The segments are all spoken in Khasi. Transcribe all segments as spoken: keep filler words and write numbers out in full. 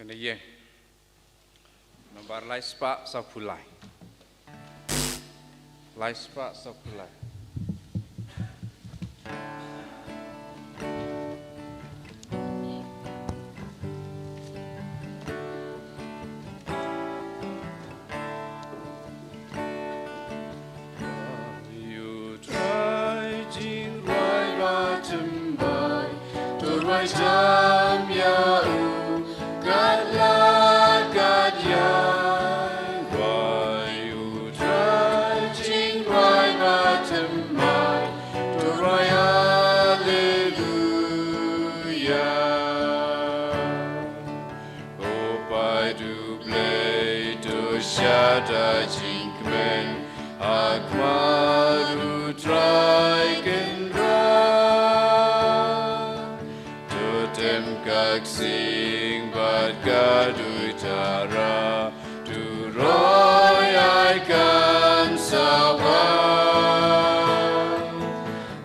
Kane ïa. Nombar lai spah sawphew lai. Lai spah sawphew lai. Ïa u Trai jingrwai ba thymmai, to rwai jam ïa u katba katba. Rwai ïa u Trai jingrwai ba thymmai, to rwai Alleluia. Ko Paid U Blei, to shad ha jingkmen, ha khmat U Trai Kynrad. To tem ka ksing bad ka duitara, to roi ai kan sawa.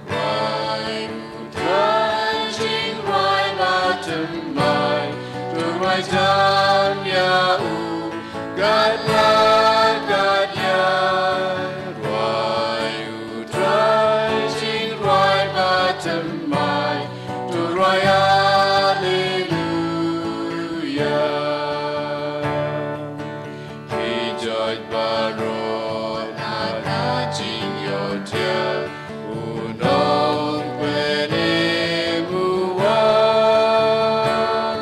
Rwai U Trai jingrwai ba thymmai, to rwai jam ïa u katba katba. Rwai U Trai jingrwai ba thymmai, to rwai Alleluia. Ki jait baroh na ka jingïohthiah, u Nongpynim u wan.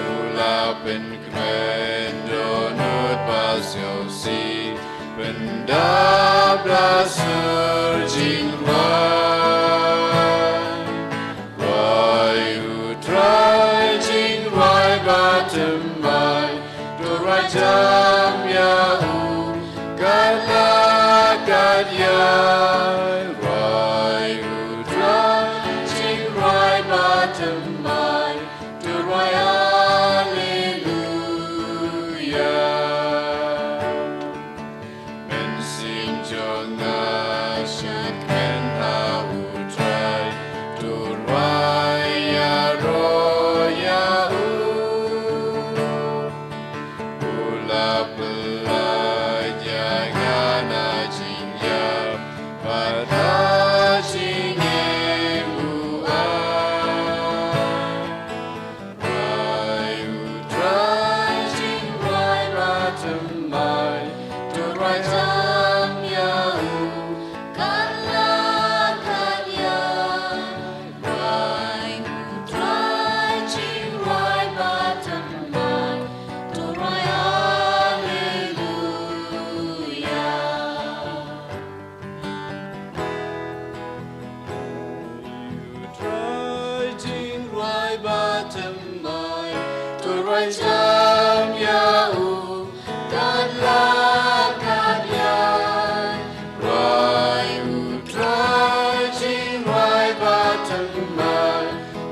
U la pynkmen dohnud ba sngewsih, pyndap da sur jingrwai. Rwai U Trai jingrwai ba thymmai, to rwai jam ïa u katba katba. Rwai U Trai jingrwai ba thymmai, to rwai Alleluia. Mynsiem jong nga, shad kmen ha U Trai, to rwai ïaroh ïa u. U la pynlait ïa nga na jingïap bad na jingim u ai. Rwai U Trai jingrwai ba thymmai, to rwai jam ïa u katba katba. Rwai U Trai jingrwai ba thymmai, to rwai Alleluia. U Trai jingrwai ba thymmai, to rwai jam ïa u katba katba. Rwai U Trai jingrwai ba thymmai,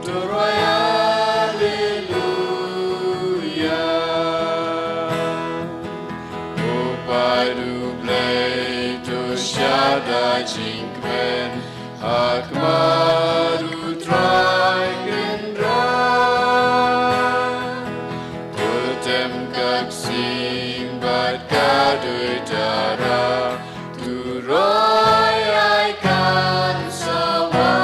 to rwai Alleluia. Ko Paid U Blei, to shad ha jingkmen, ha khmat U Trai Kynrad. To tem ka ksing bad ka duitara, to roi ai kan sawa.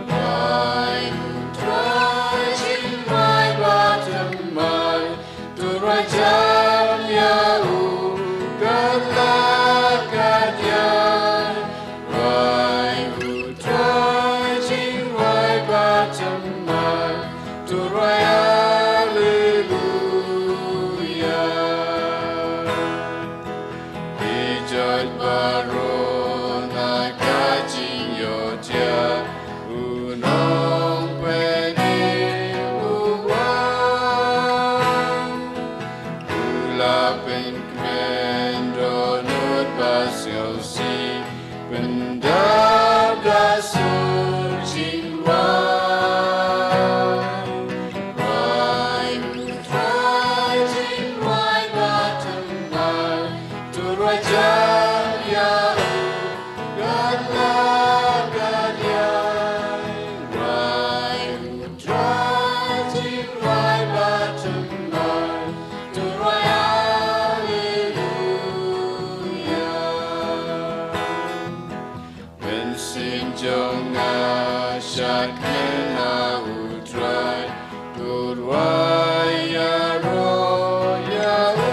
Rwai U Trai jingrwai ba thymmai, to rwai jam ïa u katba katba. Rwai U Trai jingrwai ba thymmai, to rwai Alleluia. Ki jait baroh na ka jingïohthiah, u Nongpynim u wan. U la pynkmen dohnud ba sngewsih, pyndap da sur jingrwai. Rwai U Trai jingrwai ba thymmai, to rwai jam ïa u katba katba. Rwai U Trai Kynmaw U Trai, U Trai ïaroh ïa u.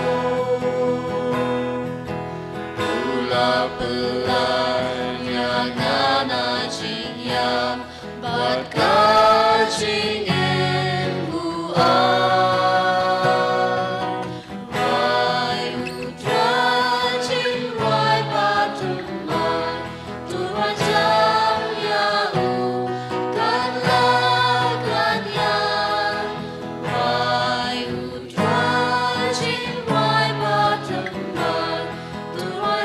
U la pynlait ïa nga na jingïap bad ka jingim u ai. Rwai U Trai jingrwai ba thymmai, to rwai jam ïa u katba kan ïaid. Rwai U Trai jingrwai ba thymmai, to rwai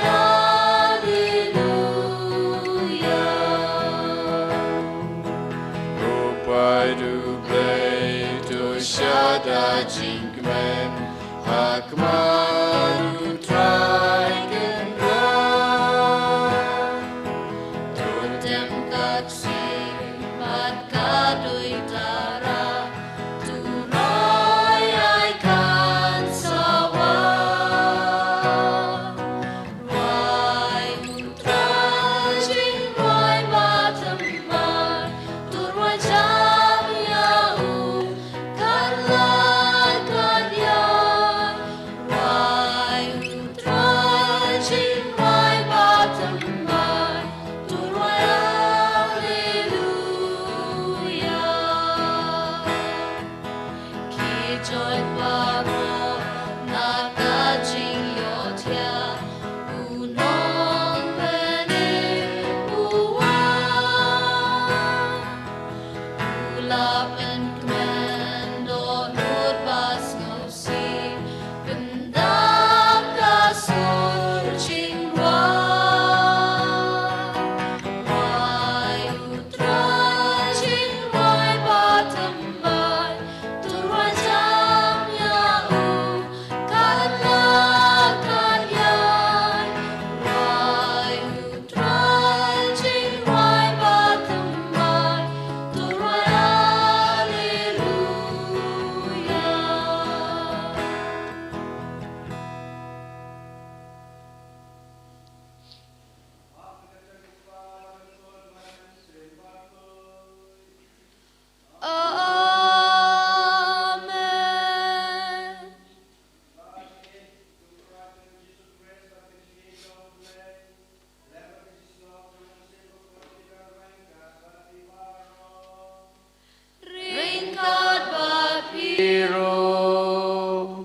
Haleluia. Ko paid U Blei, to shad ha jingkmen, ha khmat U Trai Kynrad. To dem ka ksiew bad ka duitara, to rwai ïa ka sawa. Rwai U Trai jingrwai ba thymmai, to rwai jam ïa u katba kan ïaid. Rwai U Trai jingrwai ba thymmai, to rwai Haleluia. Ki joit baroh na ka jingïohthiah, u nongpynim u wan. U la pynkmen dohnud ba sngewsih, pyndap ka sur jingrwai. Rwai U Trai jingrwai ba thymmai, to rwai jam ïa u katba kan ïaid. Rwai U Trai jingrwai ba thymmai, to rwai Haleluia. Amen. Ryngkat bad phi ruh.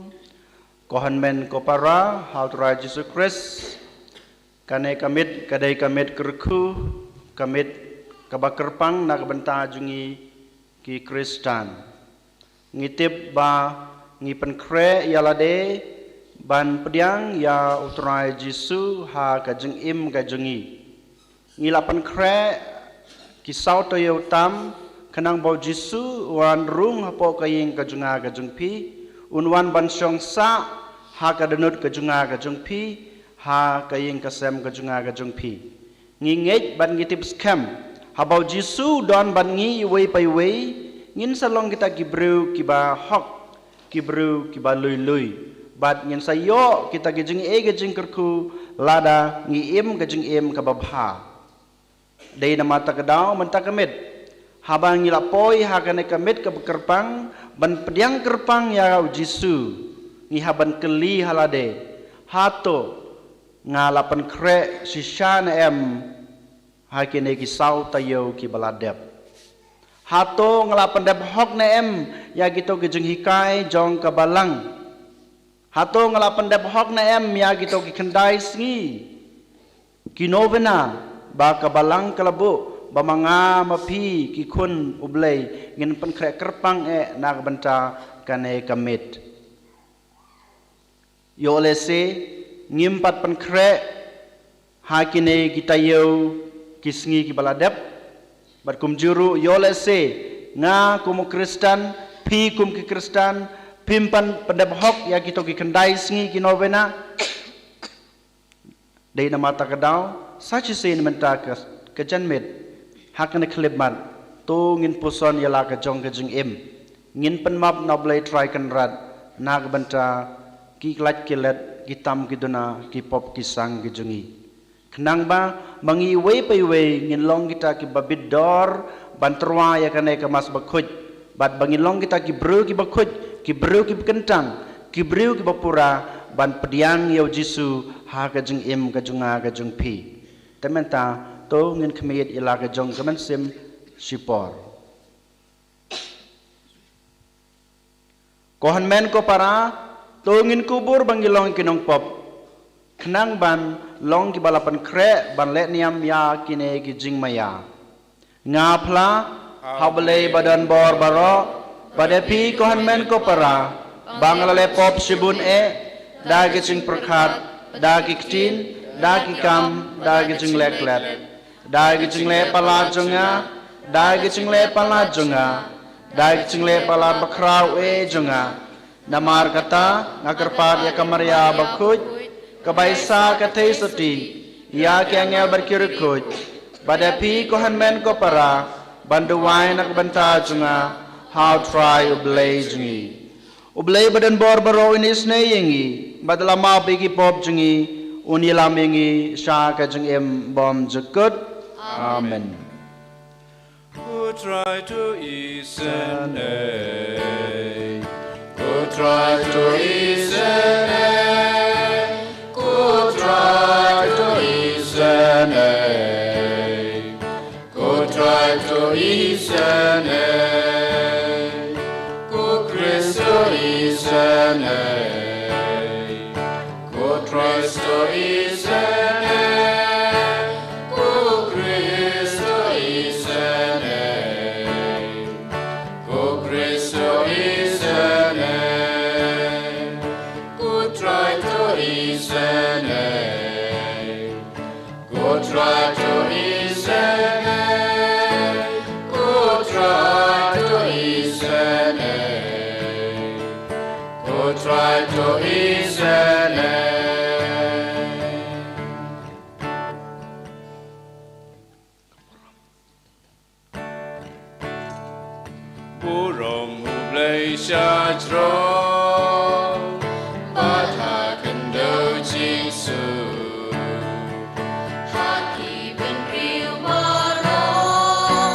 Ko hynmen ko para ha U Trai Jisu Khrist, kane ka miet ka dei ka miet kyrkhu, ka miet kaba kyrpang na ka bynta jong ngi ki Khristan. Ngi tip ba ngi pynkhreh ïa lade ban pdiang ïa U Trai Jisu ha ka jingim ka jong ngi. Ngi la pynkhreh ki saw taïew tam, khnang ba U Jisu un wan rung hapoh ka ïing ka jong nga ka jong phi, un wan ban shong sah ha ka dohnud ka jong nga ka jong phi, ha ka ïing ka sem ka jong nga ka jong phi. Ngi ngeit bad ngi tip skhem, haba U Jisu u don bad ngi iwei pa iwei, ngin sa long kita ki briew kiba hok, ki briew kiba lui lui. Bad ngin sa ïoh kita ki jingaiei ki jingkyrkhu lada ngi im ka jingim kaba bha. Dei namar kata ka daw mynta ka miet, haba ngi la poi ha kane ka miet kaba kyrpang ban pdiang kyrpang ïa U Jisu, ngi hap ban kylli ha lade, hato nga la pynkhreh shisha ne em ha kine ki saw taïew kiba la dep? Hato nga la pyndep hok ne em ïa kito ki jinghikai jong ka Balang? Hato nga la pyndep hok ne em ïa kito ki khyndai sngi ki novena ba ka Balang ka la buh, ba ma nga ma phi ki khun U Blei ngin pynkhreh kyrpang eh na ka bynta kane ka miet? Ïoh lehse ngim pat pynkhreh ha kine ki taïew ki sngi kiba la dep. Bad kumjuh ruh ïoh lehse nga kum u Khristan, phi kum ki Khristan, phim pat pyndep hok ïa kito ki khyndai sngi ki novena. Dei namar kata ka daw, sa shisien mynta ka, ka janmiet, ha kane ka khyllipmat, to ngin puson ïa la ka jong ka jingim. Ngin pynmap na U Blei Trai Kynrad na ka bynta ki lait ki let, ki tam ki duna, ki pop ki sang ki jong ngi. Khnang ba ma ngi iwei pa iwei ngin long kita kiba bit dor ban tyrwa ïa kane ka Mass Bakhuid, bad ba ngin long kita ki briew kiba khuid, ki briew kiba kyntang, ki briew kiba pura, ban pdiang ïa u Jisu ha ka jingim ka jong nga ka jong phi. Te mynta to ngin khmih ïa la ka jong ka mynsiem shipor. Ko hynmen ko para, to ngin kubur ba ngi long ki nongpop, khnang ban long kiba la pynkhreh ban leh niam ïa kine ki jingmaïa. Nga phla ha U Blei badonbor baroh, bad ïa phi ko hynmen ko para, ba nga la leh pop shibun eh, da ki jingpyrkhat, da ki ktien, da ki kam, da ki jingleh klet, da ki jingleh palat jong nga, da ki jingleh palat jong nga, da ki jingleh palat bakhraw eh jong nga. Namar kata nga kyrpad ïa ka Maria Bakhuid, kaba i Saint ka thei sati, ïa ki angel bad ki riewkhuid, bad ïa phi ko hynmen ko para, ban duwai na ka bynta jong nga ha U Trai U Blei jong ngi. U Blei badonbor baroh un isynei ïa ngi, bad la map ïa ki pop jong ngi, un ïalam ïa ngi sha ka jingim bymjukut. Amen. Ko Trai to isynei, ko Trai to isynei, ko Trai to isynei, ko Trai to isynei, ko Khrist to isynei, ko Khrist to isynei, ko Khrist to isynei, ko Khrist to isynei, ko Trai to isynei, ko Trai to isynei, ko Trai to isynei, ko Trai to isynei. Burom U Blei sha jrong, bad ha khyndew jingsuk, ha ki bynriew baroh,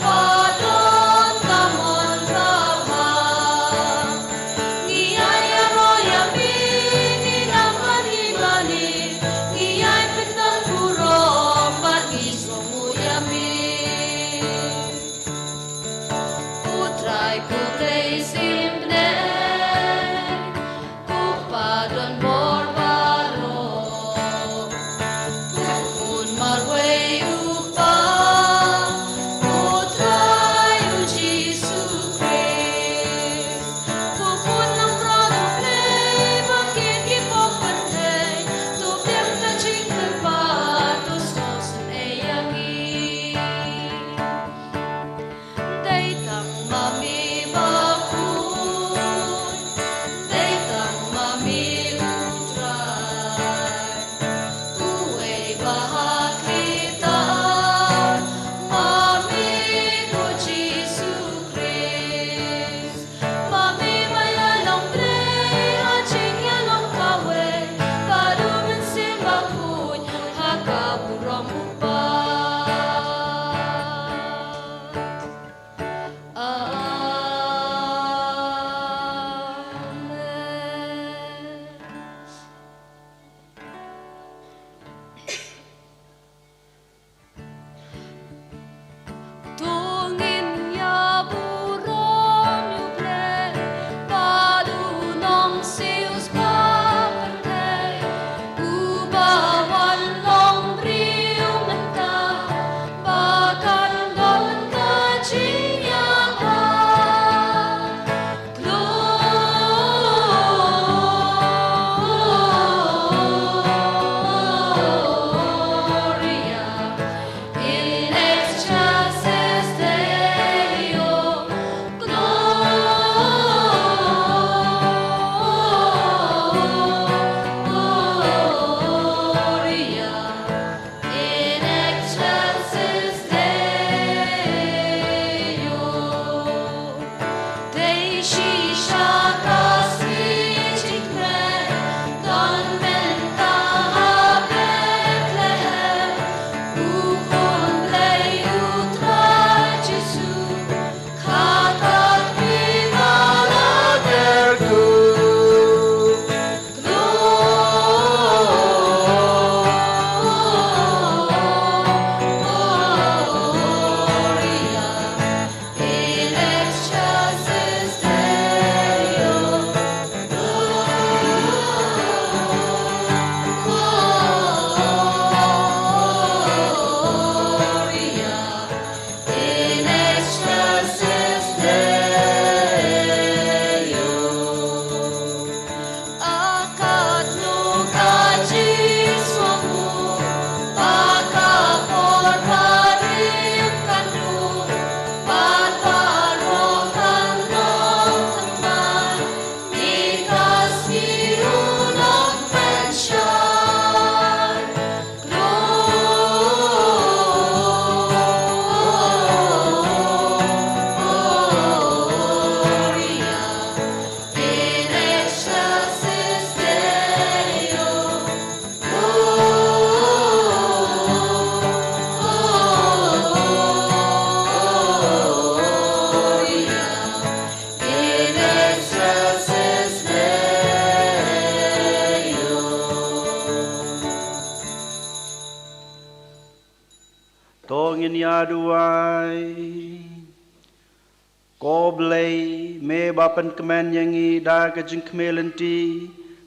ba don ka mon ka bha. Ngi ai ïaroh ïa me, ngi nang ban ïa me, ngi ai pynban burom bad ngi sngewnguh ïa me. U Trai U Blei sngewbha. ïa duwai. Ko Blei, me ba pynkmen ïa ngi da ka jingkhmih lynti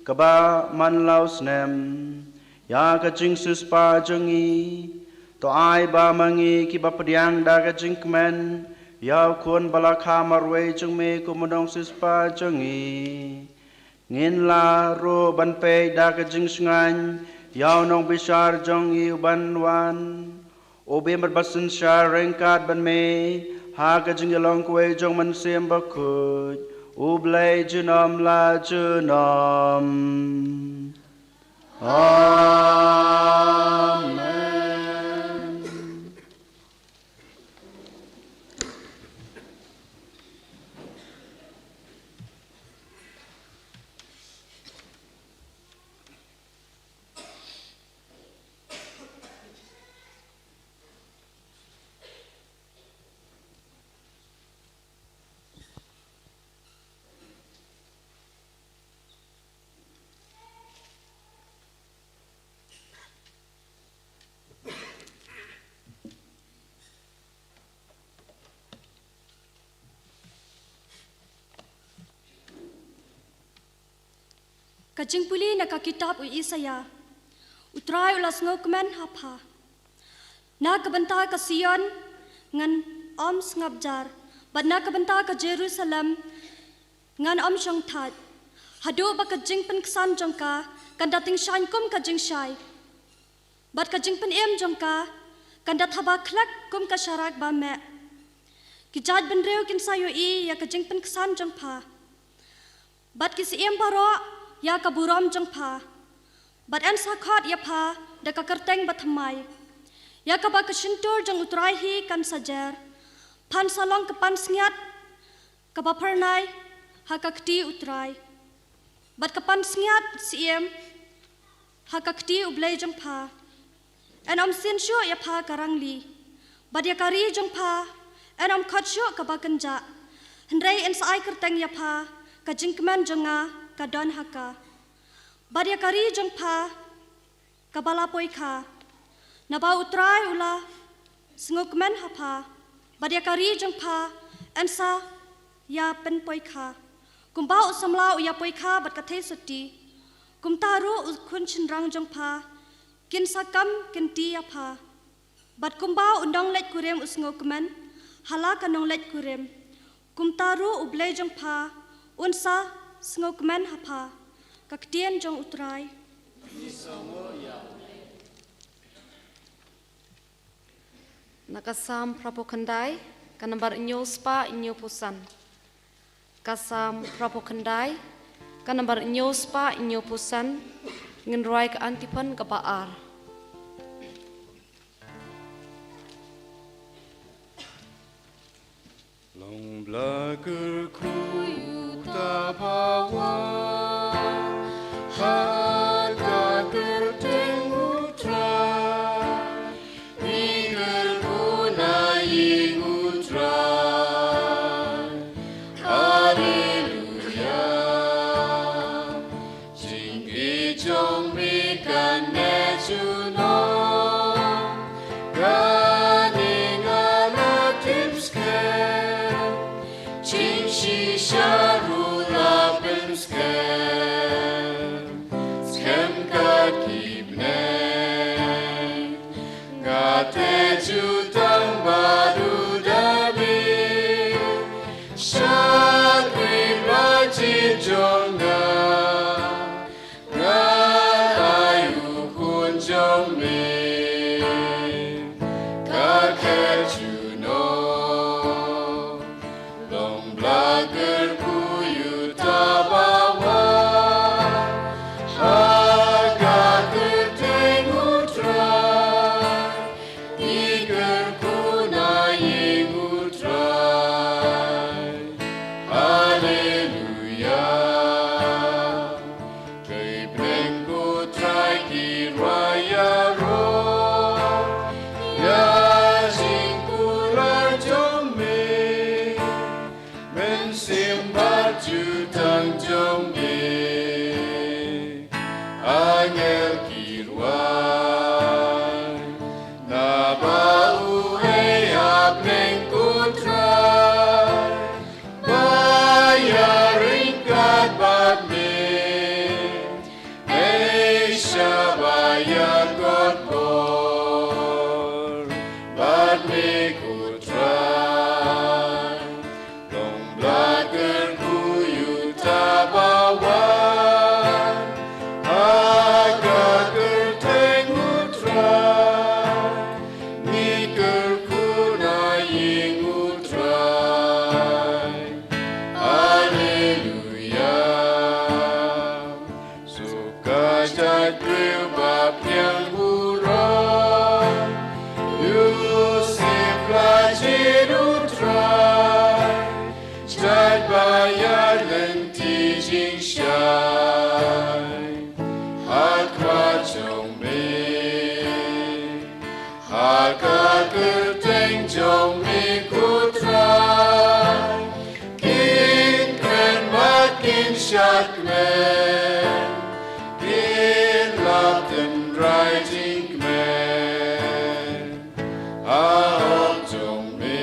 kaba man la u snem ïa ka jingsiewspah jong ngi, to ai ba ma ngi kiba pdiang da ka jingkmen ïa u Khun ba la kha marwei jong me kum u nongsiewspah jong ngi, ngin lah ruh ban peit da ka jingshngaiñ ïa u nongbishar jong ngi uban wan, u bym bad ba synshar ryngkat bad me ha ka jingïalong kawei jong u Mynsiem Bakhuid, U Blei junom la junom. Amen. Ka jingpule na ka kitab u Isaïah. U Trai u la sngewkmen ha pha. Na ka bynta ka Sion ngan ym sngap jar, bad na ka bynta ka Jerusalem ngan ym shongthait. Haduh ba ka jingpynksan jong ka kan da tyngshaiñ kum ka jingshai, bad ka jingpynim jong ka kan da thaba khlek kum ka sharak ba meh. Ki jaitbynriew kin sa ïohi ïa ka jingpynksan jong pha, bad ki syiem baroh ïa ka burom jong pha, bad yn sa khot ïa pha da ka kyrteng bathymmai, ïa kaba ka shyntur jong U Trai hi kan sa jer. Phan sa long ka pansngiat kaba phyrnai ha ka kti U Trai, bad ka pansngiat syiem ha ka kti U Blei jong pha. Yn ym sien shuh ïa pha ka rangli, bad ïa ka ri jong pha yn ym khot shuh kaba kynjah. Hynrei yn sa ai kyrteng ïa pha, Ka Jingkmen Jong Nga Ka Don Ha Ka. Bad ïa ka ri jong pha kaba la poikha, naba U Trai u la sngewkmen ha pha, bad ïa ka ri jong pha yn sa ïa pynpoikha. Kumba u samla u ïa poikha bad ka theisotti, kumta ruh u khun shynrang jong pha kin sa kam kynti ïa pha. Bad kumba u nongleit kurim u sngewkmen ha la ka nongleit kurim, kumta ruh U Blei jong pha un sa sngewkmen ha pha. Ka ktien jong U Trai. Na ka Salm phra phew khyndai, ka nambar hynñiew spah hynñiew phew san. Ka Salm phra phew khyndai, ka nambar hynñiew spah hynñiew phew san. Ngin rwai ka antiphon kaba ar. Long bla kyrkhu uta ba wan ha ka kyrteng U Trai. Ngi kyrkhu na ïing U Trai. Haleluya. Jingïeit jong me kan neh junom. Kane nga la tim skhem. Jingshisha ruh la pynskhem. Skhem kat ki bneng. Nga te jutang bad u Dabid. Shakri ba jit jong nga. Nga ai u khun jong me. Ka khet junom. Long bla kyrkhu uta ba wan ha ka kyrteng U Trai. Ngi kyrkhu na ïing U Trai. Haleluya. Kyrpeng ko Trai ki rwai ïaroh ïa jingkular jong me. Mynsiem bad jutang jong me. Angel ki rwai naba u Jait briew ba pdiang burom, ïohsngew la jied U Trai. Jait ba ïaid lynti jingshai ha khmat jong me. Ha ka kyrteng jong me ko Trai, kin kren bad kin shad kmen, kin lap tynrai jingkmen. Ha hok jong me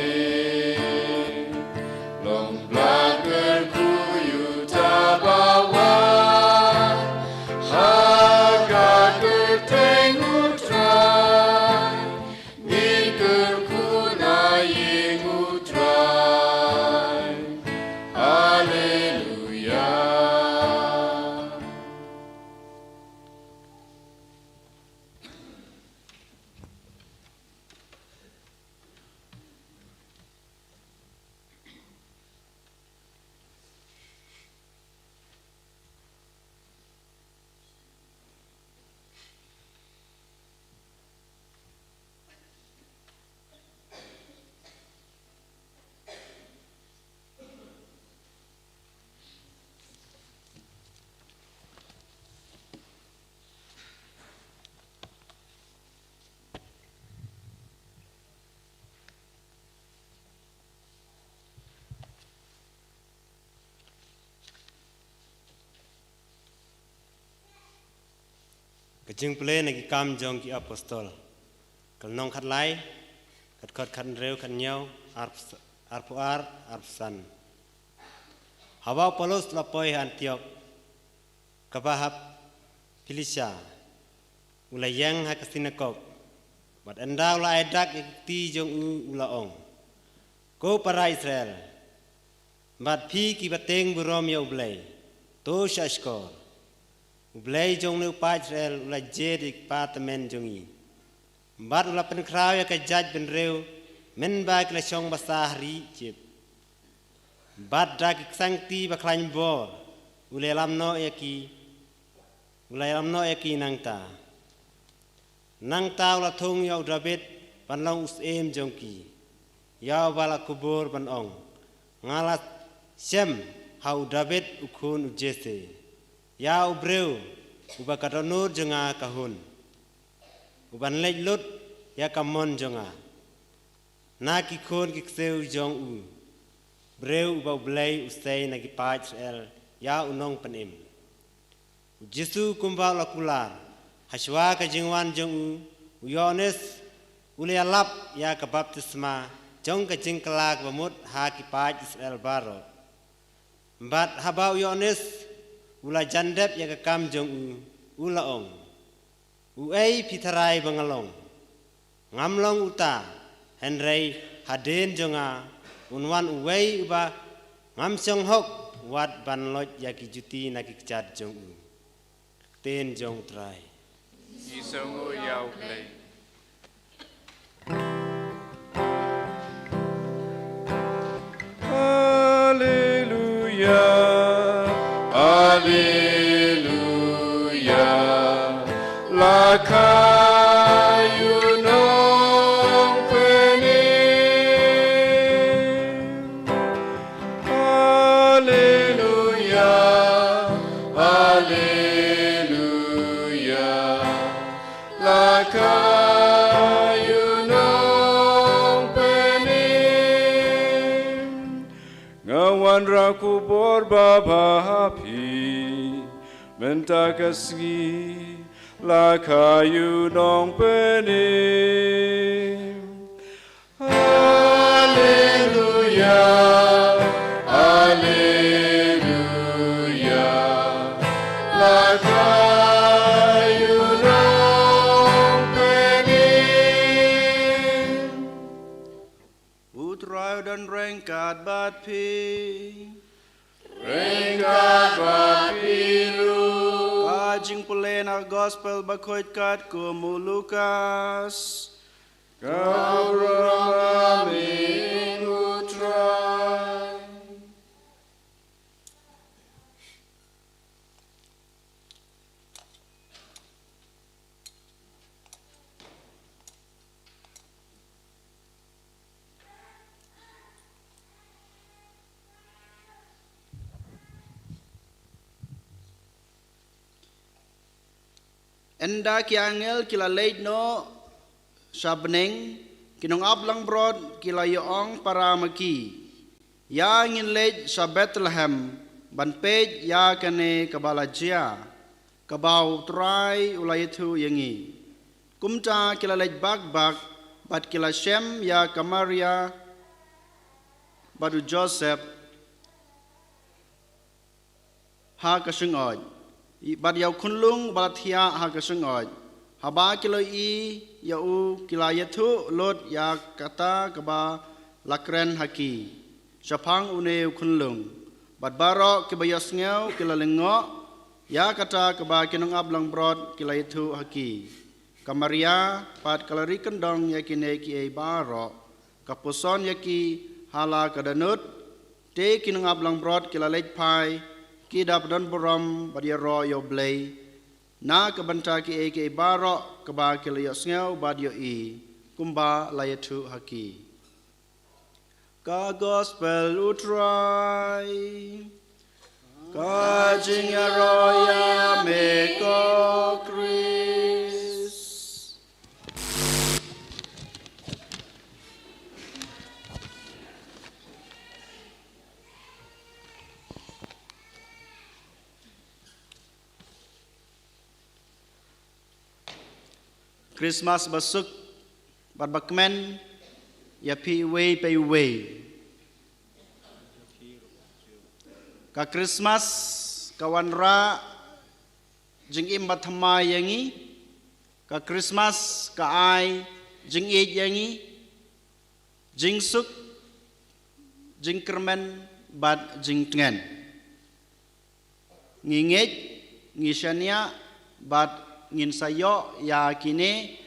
long ba kyrkhu ïa uta ba wan. Ha ka kyrteng U Trai ngi kyrkhu na ïing U Trai. Haleluya. Ka jingpule na ki kam jong ki apostol. Ka lynnong khatlai, ka dkhot khathynriew, khathynñiew, arphew, arphew ar, arphew san. Haba u Paulus u la poi ha Antiok, kaba ha Silisia, u la ïeng ha ka sinagog, bad ynda u la ai dak ïa ki kti jong u, u la ong, Ko para Israel, bad phi kiba tieng burom ïa U Blei, to shahshkor. U Blei jong une u paid Israel u la jied ïa ki kpa tymmen jong ngi, bad u la pynkhraw ïa ka jaitbynriew mynba ki la shong basa ha ri Ijipt. Bad da ki ksangkti ba khlaiñ bor u la ïalam noh ïa ki, u la ïalam noh ïa ki nangta. Nangta u la thung ïa u Dabid ban long u syiem jong ki, ïa uba la kubur ban ong, Nga la shem ha u Dabid u khun u Jesse, ïa u briew uba ka dohnud jong nga ka hun, uban leit lut ïa ka mon jong nga na ki khun ki ksiew jong u briew uba U Blei u sei na ki paid Israel ïa u Nongpynim. U Jisu kumba u la kular, ha shuwa ka jingwan jong u, u Ïoannis u la ïalap ïa ka baptisma jong ka jingkylla kaba mut ha ki paid Israel baroh. Bad haba u Ïoannis u la jan dep ïa ka kam jong u, u la ong, Uei phi tharai ba nga long? Ngam long uta, hynrei hadien jong nga un wan uwei uba ngam shong hok wat ban loit ïa ki juti na ki kjat jong u. Ktien jong U Trai. Ngi sngewnguh ïa U Blei. Haleluya, haleluya, la kha ïa u Nongpynim. Haleluya, haleluya, la kha ïa u Nongpynim. Nga wanrah khubor babha ha phi mynta ka sngi, la kha ïa u Nongpynim. Haleluya, haleluya, la kha ïa u Nongpynim. U Trai u don ryngkat bad phi. Ryngkat bad phi ruh. Ka jingpule na Gospel bakhuid katkum u Lukas. Ka burom ïa me, U Trai. Ynda ki angel ki la leit noh sha bneng, ki nongap langbrot ki la ïa-ong para ma ki, "Ïa ngin leit sha Bethlehem ban peit ïa kane kaba la jia, kaba U Trai u la ïathuh ïa ngi." Kumta ki la leit bak bak bad ki la shem ïa ka Maria bad u Joseph ha ka shyngoid, bad ïa u khunlung ba la thiah ha ka shyngoid. Haba ki la ïohi ïa u, ki la ïathuh lut ïa kata kaba la kren ha ki shaphang une u khunlung. Bad baroh kiba ïohsngew ki la lyngngoh ïa kata kaba ki nongap langbrot ki la ïathuh ha ki. Ka Maria pat ka la ri kyndong ïa kine kiei baroh, ka puson ïa ki ha la ka dohnud. Te ki nongap langbrot ki la leit phai, ki da pdon burom bad ïaroh ïa U Blei na ka bynta kiei kiei baroh kaba ki la ïohsngew bad ïohi, kumba la ïathuh ha ki. Ka Gospel U Trai. Ka jingïaroh ïa me ko Khrist. Khristmas basuk bad bakmen ïa phi iwei pa iwei. Ka Khristmas ka wanrah jingim bathymmai ïa ngi. Ka Khristmas ka ai jingïeit ïa ngi, jingsuk, jingkyrmen bad jingtngen. Ngi ngeit, ngi shaniah bad ngin sa ïoh ïa kine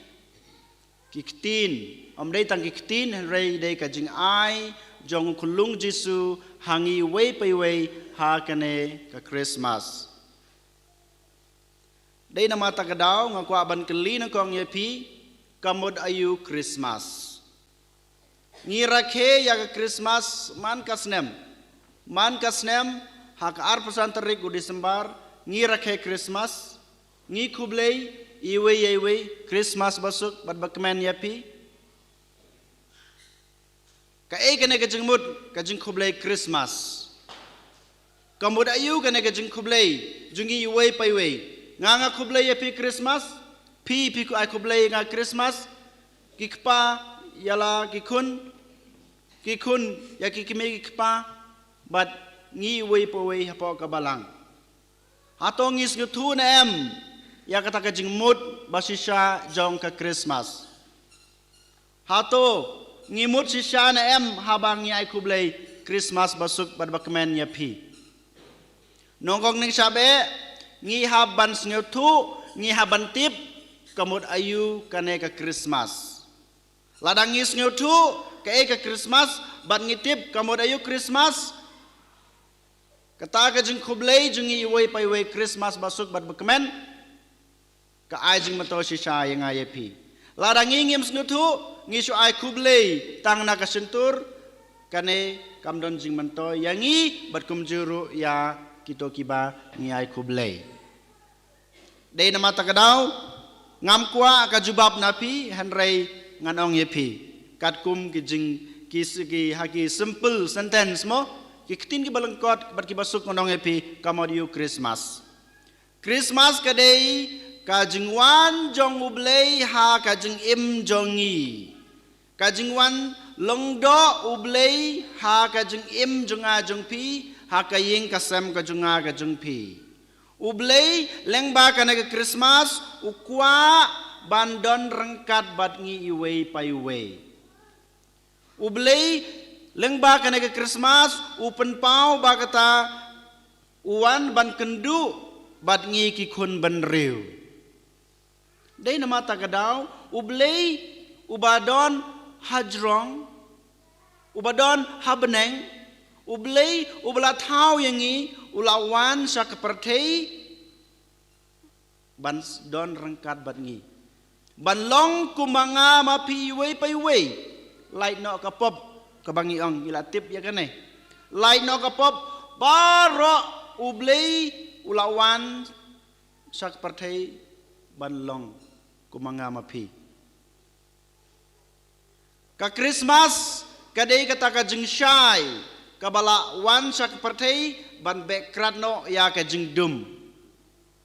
ki ktien. Ym dei tang ki ktien, hynrei dei ka jingai jong u khunlung Jisu ha ngi iwei pa iwei ha kane ka Khristmas. Dei namar kata ka daw nga kwah ban kylli nyngkong ïa phi, ka mut aïu Khristmas? Ngi rakhe ïa ka Khristmas man ka snem. Man ka snem, ha ka arphew san tarik u Disembar, ngi rakhe Khristmas, ngi khublei iwei ïa iwei, Khristmas basuk bad bakmen ïa phi. Kaei kane ka jingmut ka jingkhublei Khristmas? Ka mut aïu kane ka jingkhublei jong ngi iwei pa iwei? Nga nga khublei ïa phi Khristmas, phi phi ai khublei ïa nga Khristmas, ki kpa ïa la ki khun, ki khun ïa ki kmie ki kpa, bad ngi iwei pa iwei hapoh ka balang. Hato ngi sngewthuh ne em ïa kata ka jingmut ba shisha jong ka Khristmas? Hato ngi mut shisha ne em haba ngi ai khublei Khristmas basuk bad bakmen ïa phi? Nyngkong nyngkong sha beh, ngi hap ban sngewthuh, ngi hap ban tip ka mut aïu kane ka Khristmas. Lada ngi sngewthuh kaei ka Khristmas bad ngi tip ka mut aïu Khristmas, kata ka jingkhublei jong ngi iwei pa iwei, Khristmas basuk bad bakmen, ka ai jingmyntoi shisha ïa nga ïa phi. Lada ngi ngim sngewthuh, ngi shu ai khublei tang na ka shyntur, kane kam don jingmyntoi ïa ngi bad kumjuh ruh ïa kito kiba ngi ai khublei. Dei namar kata ka daw, ngam kwah ka jubab na phi, hynrei ngan ong ïa phi katkum ki jing, ki s-, ki, ha ki simple sentence mo, ki ktien kiba lyngkot bad kiba suk, ngan ong ïa phi, ka mut aïu Khristmas? Khristmas ka dei ka jingwan jong U Blei ha ka jingim jong ngi. Ka jingwan lyngdoh U Blei ha ka jingim jong nga jong phi, ha ka ïing ka sem ka jong nga ka jong phi. U Blei lyngba kane ka Khristmas u kwah ban don ryngkat bad ngi iwei pa iwei. U Blei lyngba kane ka Khristmas u pynpaw ba kata u wan ban kynduh bad ngi ki khun bynriew. Dei namar kata ka daw, U Blei uba don hajrong, uba don ha bneng, U Blei uba la thaw ïa ngi, u la wan sha ka pyrthei ban s-, don ryngkat bad ngi, ban long kum ma nga ma phi iwei pa iwei. Lait noh ka pop, kaba ngi ong, ngi la tip ïa kane. Lait noh ka pop baroh, U Blei u la wan sha ka pyrthei ban long kum ma nga ma phi. Ka Christmas ka dei kata ka jingshai kaba la wan sha ka pyrthei ban beh krad noh ïa ka jingdum.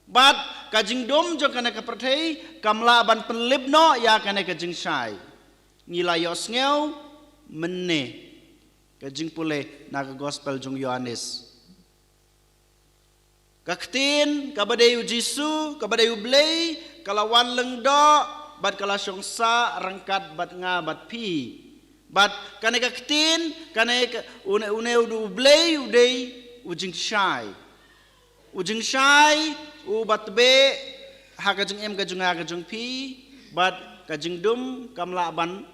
Bad ka jingdum jong kane ka pyrthei kam lah ban pynlip noh ïa kane ka jingshai. Ngi la ïohsngew mynne ka jingpule na ka gospel jong Ïoannis. Ka ktien, kaba dei u Jisu, kaba dei u Blei, ka la wan lyngdoh, bad ka la shong sah ryngkat bad nga bad phi. Bad kane ka ktien, kane ka, une, une u Blei u dei u jingshai. U jingshai, u ba tbeh ha ka jingim ka jong nga ka jong phi, bad ka jingdum kam lah ban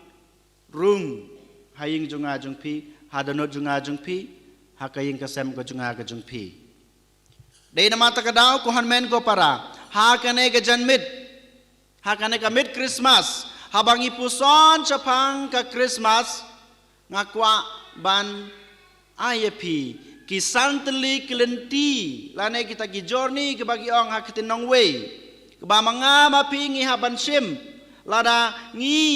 rung ha ïing jong nga jong phi, ha dohnud jong nga jong phi, ha ka ïing ka sem ka jong nga ka jong phi. Dei namar kata ka daw ko hynmen ko para, ha kane ka janmiet, ha kane ka miet Christmas, haba ngi puson shaphang ka Christmas, nga kwah ban ai ïa phi ki san tylli ki lynti, lane kita ki journey kiba ki ong ha ka ktien nongwei, kaba ma nga ma phi ngi hap ban shim lada ngi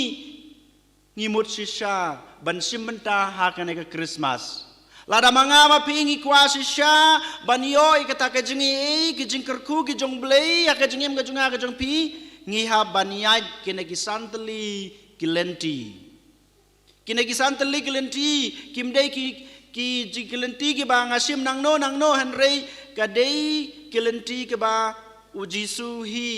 ngi mut shisha ban shim bynta ha kane ka Christmas. Lada ma nga ma phi ngi kwah shisha ban ïoh ïa kata ka jingaiei, ki jingkyrkhu ki jong u Blei ha ka jingim ka jong nga ka jong phi, ngi hap ban ïaid kine ki san tylli ki lynti. Kine ki san tylli ki lynti kim dei ki, ki jing ki lynti kiba nga shim nangno nangno, hynrei ka dei ki lynti kiba u Jisu hi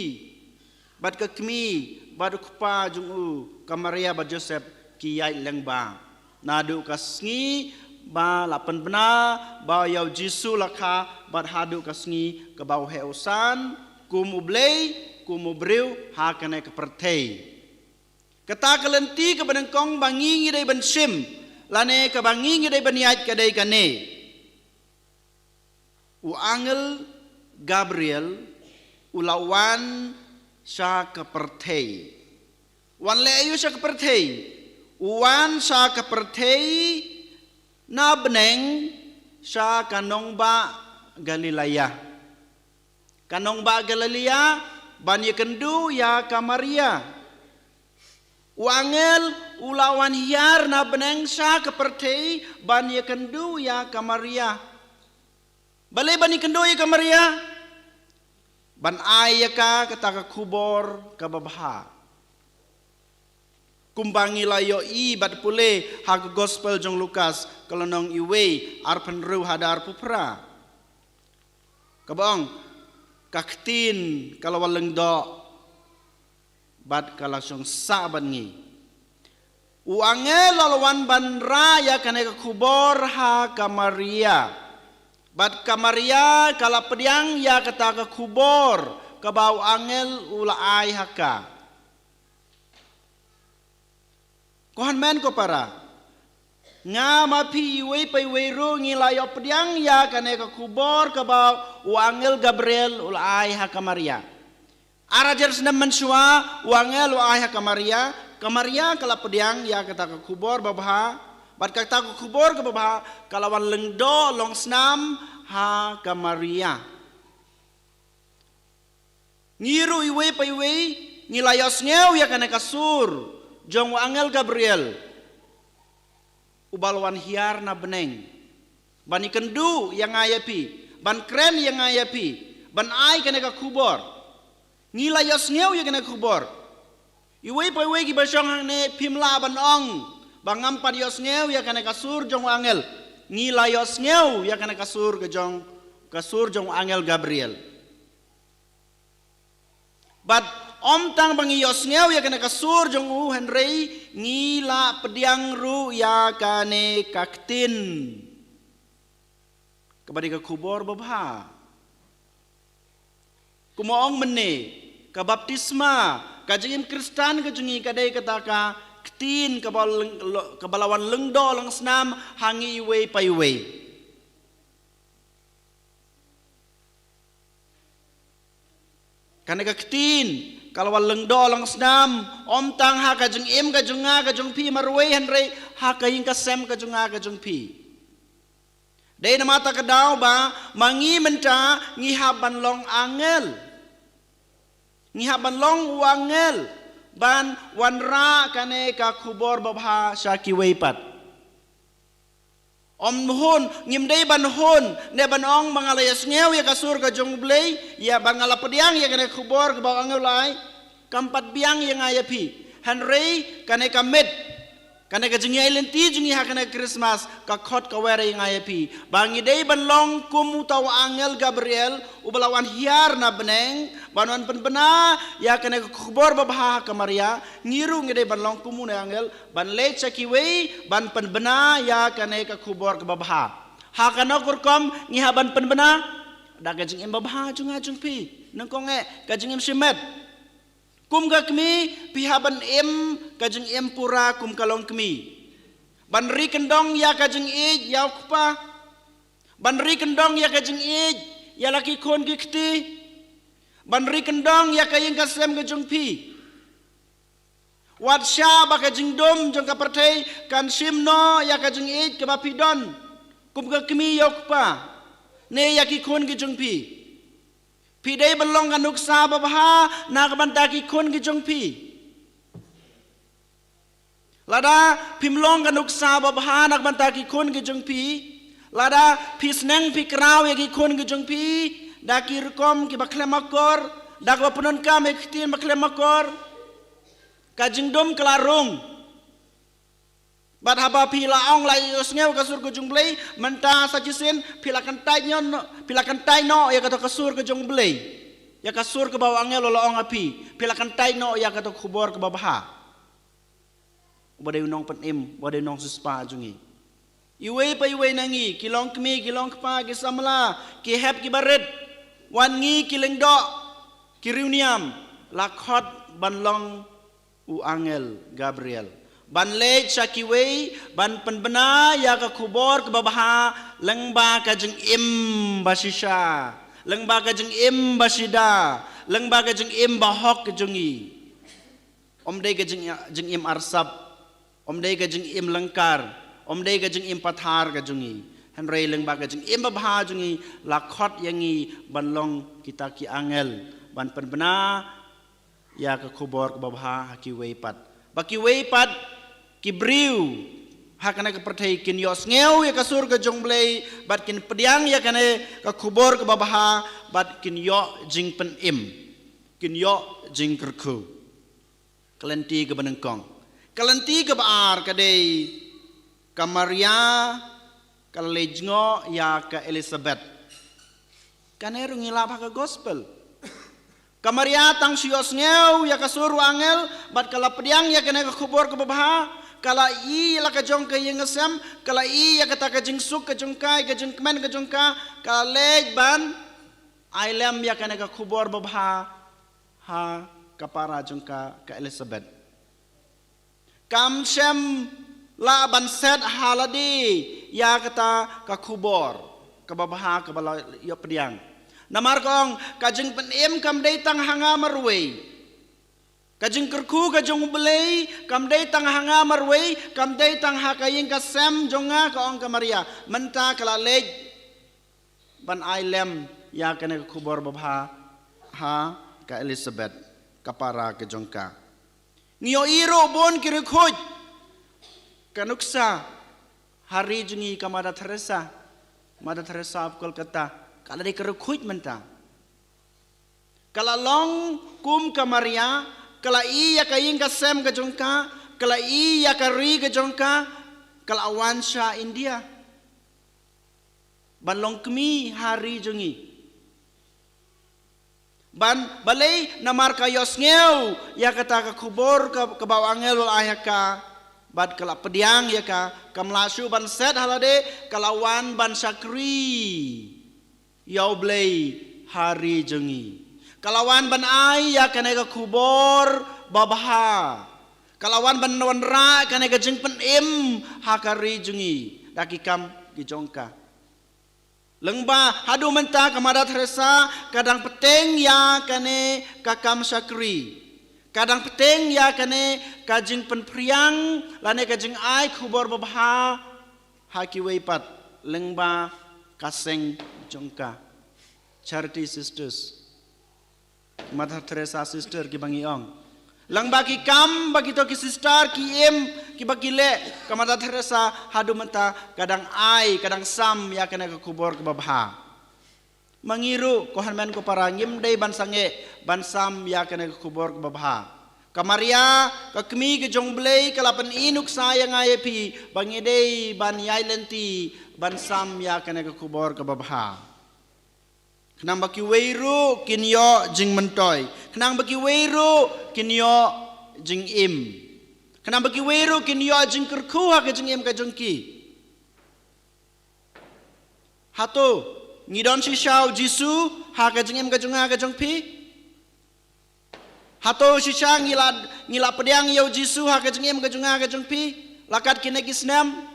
bad ka kmie, bad u kpa jong u, ka Maria bad Joseph, ki ïaid lyngba. Naduh ka sngi ba la pynbna bha ïa u Jisu la kha, bad haduh ka sngi kaba u heh u san kum u Blei, kum u briew ha kane ka pyrthei. Kata ka lynti kaba nyngkong ba ngi ngi dei ban shim, lane kaba ngi ngi dei ban ïaid ka dei kane. U angel Gabriel u la wan sha ka pyrthei. Wan leh aïu sha ka pyrthei? U wan sha ka pyrthei na bneng sha ka nongbah Galilea. Ka nongbah Galilea ban ïakynduh ïa ka Maria. U angel u la wan hiar na bneng sha ka pyrthei ban ïakynduh ïa ka Maria. Balei ban ïakynduh ïa ka Maria? Ban ai ïa ka kata ka khubor kaba bha. Kumba ngi la ïohi bad pule ha ka gospel jong Lukas ka lynnong iwei, arphew hynriew haduh arphew phra. Kaba ong, ka ktien ka la wan lyngdoh bad ka la shong sah bad ngi. U angel u la wan ban rah ïa kane ka khubor ha ka Maria. Bad ka Maria ka la pdiang ïa kata ka khubor kaba u angel u la ai ha ka. Ko hynmen ko para, nga ma phi iwei pa iwei ruh ngi la ïoh pdiang ïa kane ka khubor kaba u angel Gabriel u la ai ha ka Maria. Ar hajar snem mynshuwa u angel u ai ha ka Maria, ka Maria ka la pdiang ïa kata ka khubor babha, bad kata ka khubor kaba bha ka la wan lyngdoh long snam ha ka Maria. Ngi ruh iwei pa iwei ngi la ïohsngew ïa kane ka sur jong u angel Gabriel, uba la wan hiar na bneng ban ïakynduh ïa nga ïa phi, ban kren ïa nga ïa phi, ban ai kane ka khubor. Ngi la ïohsngew ïa kane ka khubor. Iwei pa iwei kiba shong hangne phim lah ban ong ba ngam pat ïohsngew ïa kane ka sur jong u angel. Ngi la ïohsngew ïa kane ka sur ka jong, ka sur jong u angel Gabriel. Bad ym tang ba ngi ïohsngew ïa kane ka sur jong u, hynrei ngi la pdiang ruh ïa kane ka ktien kaba dei ka khubor babha. Kumba ong mynne, ka baptisma, ka jingim Khristan ka jong ngi ka dei kata ka ktien kaba lyng-, lo-, kaba la wan lyngdoh long snam ha ngi iwei pa iwei. Kane ka ktien ka la wan lyngdoh long snam, ym tang ha ka jingim ka jong nga ka jong phi marwei, hynrei ha ka ïing ka sem ka jong nga ka jong phi. Dei namar kata ka daw ba ma ngi mynta ngi hap ban long angel. Ngi hap ban long u angel ban wanrah kane ka khubor babha sha kiwei pat. Ym hun, ngim dei ban hun ne ban ong ba nga la ïohsngew ïa ka sur ka jong U Blei, ïa ba nga la pdiang ïa kane ka khubor kaba u angel u la ai. Kam pat biang ïa nga ïa phi. Hynrei kane ka miet, kane ka jingïaid lynti jong ngi ha kane ka Christmas ka khot ka wer ïa nga ïa phi ba ngi dei ban long kum uta u angel Gabriel uba la wan hiar na bneng ban wan pynbna ïa kane ka khubor babha ha ka Maria. Ngi ruh ngi dei ban long kum une u angel ban leit sha kiwei ban pynbna ïa kane ka khubor kaba bha. Ha kano ka rukom ngi hap ban pynbna? Da ka jingim babha jong nga jong phi. Nyngkong eh, ka jingim shimet. Kum ka kmie, phi hap ban im ka jingim pura kum ka long kmie. Ban ri kyndong ïa ka jingïeit ïa u kpa. Ban ri kyndong ïa ka jingïeit ïa la ki khun ki kti. Ban ri kyndong ïa ka ïing ka sem ka jong phi. Wat shah ba ka jingdum jong ka pyrthei kan shim noh ïa ka jingïeit kaba phi don kum ka kmie ïa u kpa ne ïa ki khun ki jong phi. Phi dei ban long ka nuksa babha na ka bynta ki khun ki jong phi. Lada phim long ka nuksa babha na ka bynta ki khun ki jong phi, lada phi sneng phi kraw ïa ki khun ki jong phi da ki rukom kiba khlem akor, da kaba pyndonkam ïa ki ktien ba khlem akor, ka jingdum ka la rung. Bad haba phi la ong la ïohsngew ka sur ka jong U Blei, mynta sa shisien phi la kyntait noh, phi la kyntait noh ïa kata ka sur ka jong U Blei. Ïa ka sur kaba u angel u la ong ha phi, phi la kyntait noh ïa kata ka khubor kaba bha. Uba dei u nongpynim, uba dei u nongsiewspah jong ngi. Iwei pa iwei na ngi, ki long kmie, ki long kpa, ki samla, ki hep ki barit, wat ngi ki lyngdoh, ki riewniam, la khot ban long u angel Gabriel ban leit sha kiwei ban pynbna ïa ka khubor kaba bha lyngba ka jingim ba shisha, lyngba ka jingim ba shida, lyngba ka jingim ba hok ka jong ngi. Ym dei ka jing, jingim arsap, ym dei ka jingim lyngkar, ym dei ka jingim pathar ka jong ngi. Hynrei lyngba ka jingim babha jong ngi la khot ïa ngi ban long kita ki angel ban pynbna ïa ka khubor kaba bha ha kiwei pat. Ba kiwei pat ki briew ha kane ka pyrthei kin ïohsngew ïa ka sur ka jong U Blei bad kin pdiang ïa kane ka khubor kaba bha bad kin ïoh jingpynim, kin ïoh jingkyrkhu. Ka lynti kaba nyngkong. Ka lynti kaba ar ka dei ka Maria ka la leit jngoh ïa ka Elizabeth. Kane ruh ngi lap ha ka gospel. Ka Maria tang shu ïohsngew ïa ka sur u angel bad ka la pdiang ïa kane ka khubor kaba bha, ka la ïoh la ka jong ka ïing ka sem, ka la ïoh ïa kata ka jingsuk ka jong ka, ka jingkmen ka jong ka, ka la leit ban ai lem ïa kane ka khubor babha ha ka para jong ka, ka Elizabeth. Kam shym lah ban set ha lade ïa kata ka khubor kaba bha kaba la ïoh pdiang. Namar ka ong ka jingpynim kam dei tang ha nga marwei. Ka jingkyrkhu ka jong U Blei kam dei tang ha nga marwei, kam dei tang ha ka ïing ka sem jong nga, ka ong ka Maria. Mynta ka la leit ban ai lem ïa kane ka khubor babha ha ka Elizabeth, ka para ka jong ka. Ngi ïohi ruh bun ki riewkhuid ka nuksa ha ri jong ngi, ka Mother Teresa, Mother Teresa of Calcutta, ka la dei ka riewkhuid mynta. Ka la long kum ka Maria, ka la ïoh ïa ka ïing ka sem ka jong ka, ka la ïoh ïa ka ri ka jong ka, ka la wan sha India ban long kmie ha ri jong ngi. Ban balei? Namar ka ïohsngew ïa kata ka khubor ka, kaba u angel u la ai ha ka, bad ka la pdiang ïa ka. Kam lah shuh ban set ha lade, ka la wan ban shakri ïa U Blei ha ri jong ngi. Ka la wan ban ai ïa kane ka khubor babha. Ka la wan ban wanrah kane ka jingpynim ha ka ri jong ngi da ki kam ki jong ka. Lyngba haduh mynta ka Mother Teresa ka dang bteng ïa kane ka kam shakri. Ka dang bteng ïa kane ka jingpynphriang lane ka jingai khubor babha ha kiwei pat lyngba ka seng jong ka, Charity Sisters. Mother Teresa sister kiba ngi ong. Lyngba ki kam ba kito ki sister ki im kiba ki leh, ka Mother Teresa haduh mynta ka dang ai, ka dang sam ïa kane ka khubor kaba bha. Ma ngi ruh, ko hynmen ko para, ngim dei ban sangeh ban sam ïa kane ka khubor kaba bha. Ka Maria, ka kmie ka jong U Blei, ka la pyni nuksa ïa nga ïa phi ba ngi dei ban ïaid lynti ban sam ïa kane ka khubor kaba bha. Khnang ba kiwei ruh kin ïoh jingmyntoi, khnang ba kiwei ruh kin ïoh jingim, khnang ba kiwei ruh kin ïoh jingkyrkhu ha ka jingim ka jong ki. Hato ngi don shisha U Jisu ha ka jingim ka jong nga ka jong phi? Hato shisha ngi la, ngi la pdiang ïa U Jisu ha ka jingim ka jong nga ka jong phi la kat kine ki snem?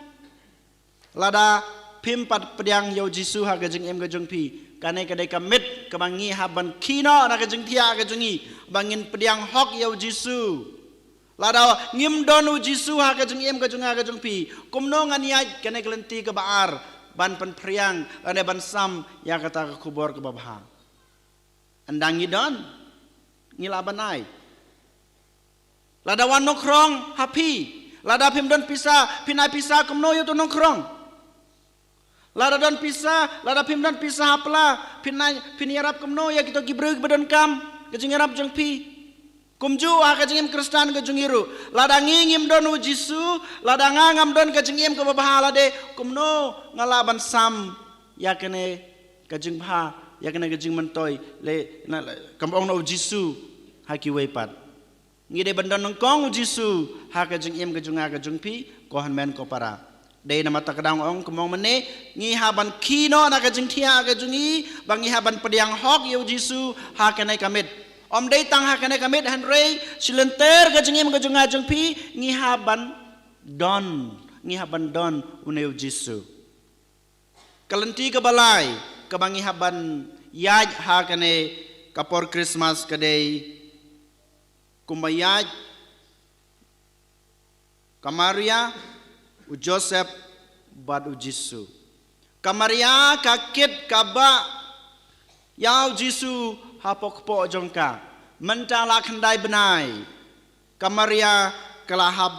Lada phim pat pdiang ïa U Jisu ha ka jingim ka jong phi, kane ka dei ka miet kaba ngi hap ban khie noh na ka jingthiah ka jong ngi ba ngin pdiang hok ïa U Jisu. Lada ngim don U Jisu ha ka jingim ka jong nga ka jong phi, kumno ngan ïaid kane ka lynti kaba ar ban pynphriang lane ban sam ïa kata ka khubor kaba bha? Ynda ngi don, ngi lah ban ai. Lada wan nongkhrong ha phi, lada phim don pisa, phin ai pisa kumno ïa uto u nongkhrong? Lada don pisa, lada phim don pisa ha pla, phin ai, phin ïarap kumno ïa kito ki briew kiba donkam ka jingïarap jong phi? Kumjuh ha ka jingim Khristan ka jong ngi ruh, lada ngi ngim don U Jisu, lada nga ngam don ka jingim kaba bha lade, kumno nga lah ban sam ïa kane ka jingbha, ïa kane ka jingmyntoi, lane, lane kaba ong na U Jisu ha kiwei pat? Ngi dei ban don nyngkong U Jisu ha ka jingim ka jong nga ka jong phi, ko hynmen ko para. Dei namar kata ka dang ong kumno mynne, ngi hap ban khie noh na ka jingthiah ka jong ngi ba ngi hap ban pdiang hok ïa U Jisu ha kane ka miet. Ym dei tang ha kane ka miet, hynrei shi lynter ka jingim ka jong nga jong phi, ngi hap ban don, ngi hap ban don une U Jisu. Ka lynti kaba lai kaba ngi hap ban ïaid ha kane ka por Christmas ka dei kumba ïaid ka Maria, u Joseph bad U Jisu. Ka Maria ka kit kaba ïa U Jisu hapoh kpoh jong ka. Mynta la khyndai bnai, ka Maria ka la hap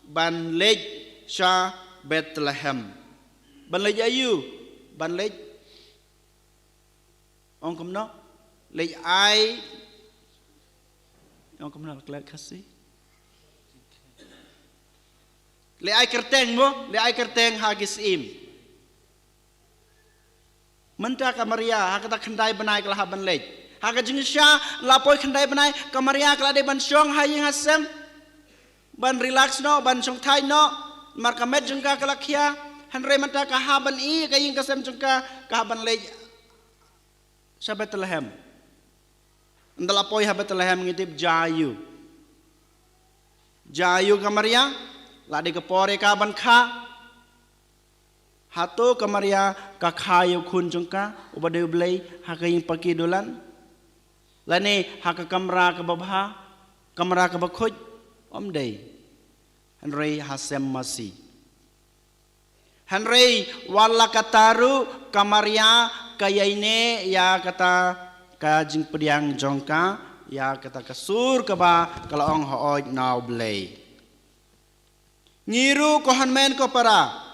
ban leit sha Bethlehem. Ban leit aiu? Ban leit, ong kumno? Leit ai, ong kumno ha ka Khasi? Leit ai kyrteng mo, leit ai kyrteng ha ki syiem. Mynta ka Maria ha kata khyndai bnai ka la hap ban leit. Ha ka jingshisha la poi khyndai bnai, ka Maria ka la dei ban shong ha ïing ha sem, ban relax noh, ban shongthait noh, namar ka met jong ka ka la khia. Hynrei mynta ka hap ban ïeh ka ïing ka sem jong ka, ka hap ban leit sha Bethlehem. Ynda la poi ha Bethlehem ngi tip jia aiu? Jia aiu ka Maria? La dei ka por ïa ka ban kha. Hato ka Maria ka kha ïa u khun jong ka uba dei U Blei ha ka ïing paki dulan, lane ha ka kamra kaba bha, kamra kaba khuid? Ym dei. Hynrei ha sem masi. Hynrei wat la katta ruh ka Maria ka ïaineh ïa kata ka jingpdiang jong ka, ïa kata ka sur kaba ka la ong, hooid na U Blei. Ngi ruh ko hynmen ko para,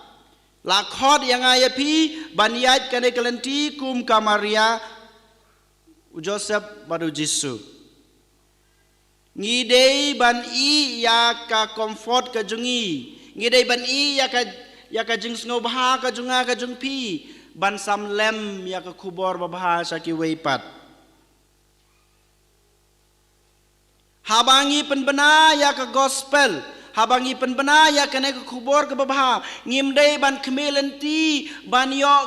la khot ïa nga ïa phi ban ïaid kane ka lynti kum ka Maria, u Joseph bad u Jisu. Ngi dei ban ïeh ïa ka comfort ka jong ngi. Ngi dei ban ïeh ïa ka, ïa ka jingsngewbha ka jong nga ka jong phi, ban sam lem ïa ka khubor babha sha kiwei pat. Haba ngi pynbna ïa ka gospel, haba ngi pynbna ïa kane ka khubor kaba bha, ngim dei ban khmih lynti ban ïoh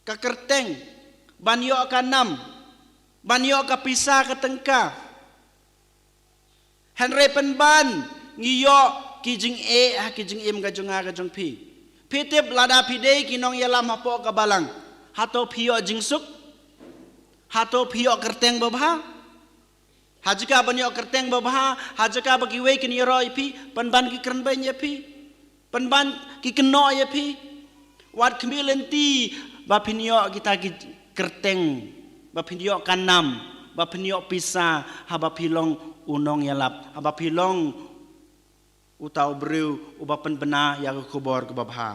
ka kyrteng, ban ïoh ka nam, ban ïoh ka pisa ka tyngka. Hynrei pynban ngi ïoh ki jingeh ha ki jingim ka jong nga ka jong phi. Phi tip, lada phi dei ki nongïalam hapoh ka balang, hato phi ïoh jingsuk? Hato phi ïoh kyrteng babha? Ha jaka ban ïoh kyrteng babha, ha jaka ba kiwei kin ïaroh ïa phi, pynban ki kren beiñ ïa phi, pynban ki kynnoh ïa phi. Wat khmih lynti ba phin ïoh kita ki kyrteng, ba phin ïoh ka nam, ba pynïoh pisa haba phi long u nongïalap, haba phi long uta u briew uba pynbna ïa ka khubor kaba bha.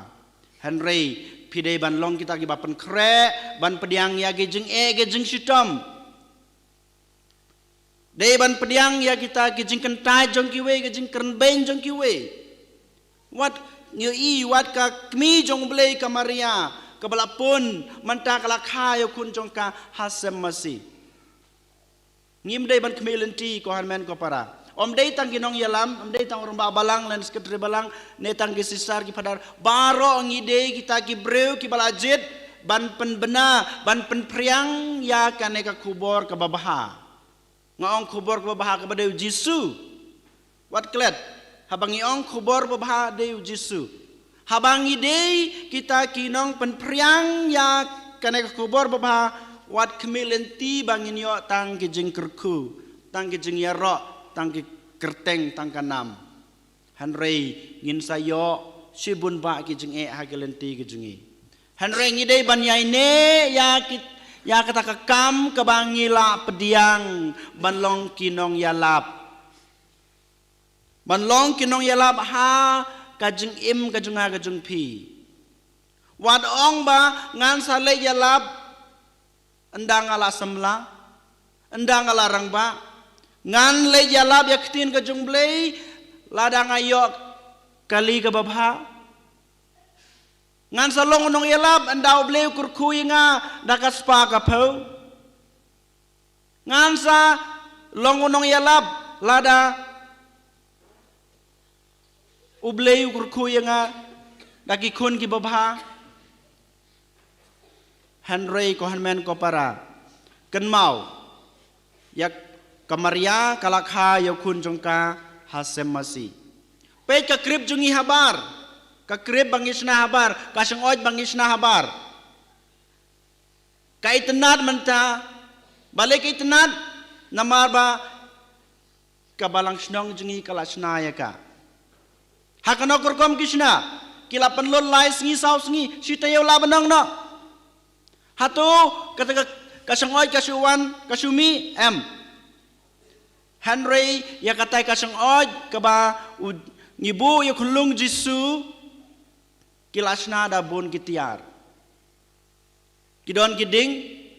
Hynrei phi dei ban long kita kiba pynkhreh, ban pdiang ïa ki jingeh ki jingshitom. Dei ban pdiang ïa kita ki jingkyntait jong kiwei, ki jingkren beiñ jong kiwei. Wat ngi ïohi, wat ka kmie jong U Blei ka Maria, kaba la pun, mynta ka la kha ïa u khun jong ka ha sem masi. Ngim dei ban khmih lynti, ko hynmen ko para. Ym dei tang ki nongïalam, ym dei tang u rangbah balang lane secretary balang, ne tang ki sister ki phadar. Baroh ngi dei kita ki briew kiba la jied ban pynbna, ban pynphriang ïa kane ka khubor kaba bha. Nga ong khubor kaba bha kaba dei u Jisu. Wat klet, haba ngi ong khubor babha dei u Jisu. Haba ngi dei kita ki nongpynphriang ïa kane ka khubor babha, wat khmih lynti ba ngin ïoh tang ki jingkyrkhu, tang ki jingïaroh, tang ki kyrteng, tang ka nam. Hynrei ngin sa ïoh shibun bah ki jingeh ha ki lynti ki jong ngi. Hynrei ngi dei ban ïaineh ïa ki, ïa kata ka kam kaba ngi la pdiang, ban long ki nongïalap. Ban long ki nongïalap ha ka jingim ka jong nga ka jong phi. Wat ong ba ngan sa leit ïalap ynda nga la samla, ynda nga la rangbah. Ngan leit ïalap ïa ka ktien ka jong U Blei lada nga ïoh kali kaba bha. Ngan sa long u nongïalap ynda U Blei u kyrkhu ïa nga da ka spah ka phew. Ngan sa long u nongïalap lada U Blei u kyrkhu ïa nga da ki khun kiba bha. Hynrei ko hynmen ko para, kynmaw, ïa ka Maria ka la kha ïa u khun jong ka ha sem masi. Peit ka krip jong ngi habar, ka krip ba ngi shna habar, ka shyngoid ba ngi shna habar. Ka itynnad mynta, balei ka itynnad? Namar ba ka balang shnong jong ngi ka la shna ïa ka. Ha kano ka rukom ki shna? Ki la pynlut lai sngi saw sngi, shi taïew la bynong noh. Hato kata ka, ka shyngoid ka shu wan, ka shu mih? Em. Hynrei ïa katai ka shyngoid kaba u, ngi buh ïa u khyllung Jisu, ki la shna da bun ki tiar. Ki don ki ding,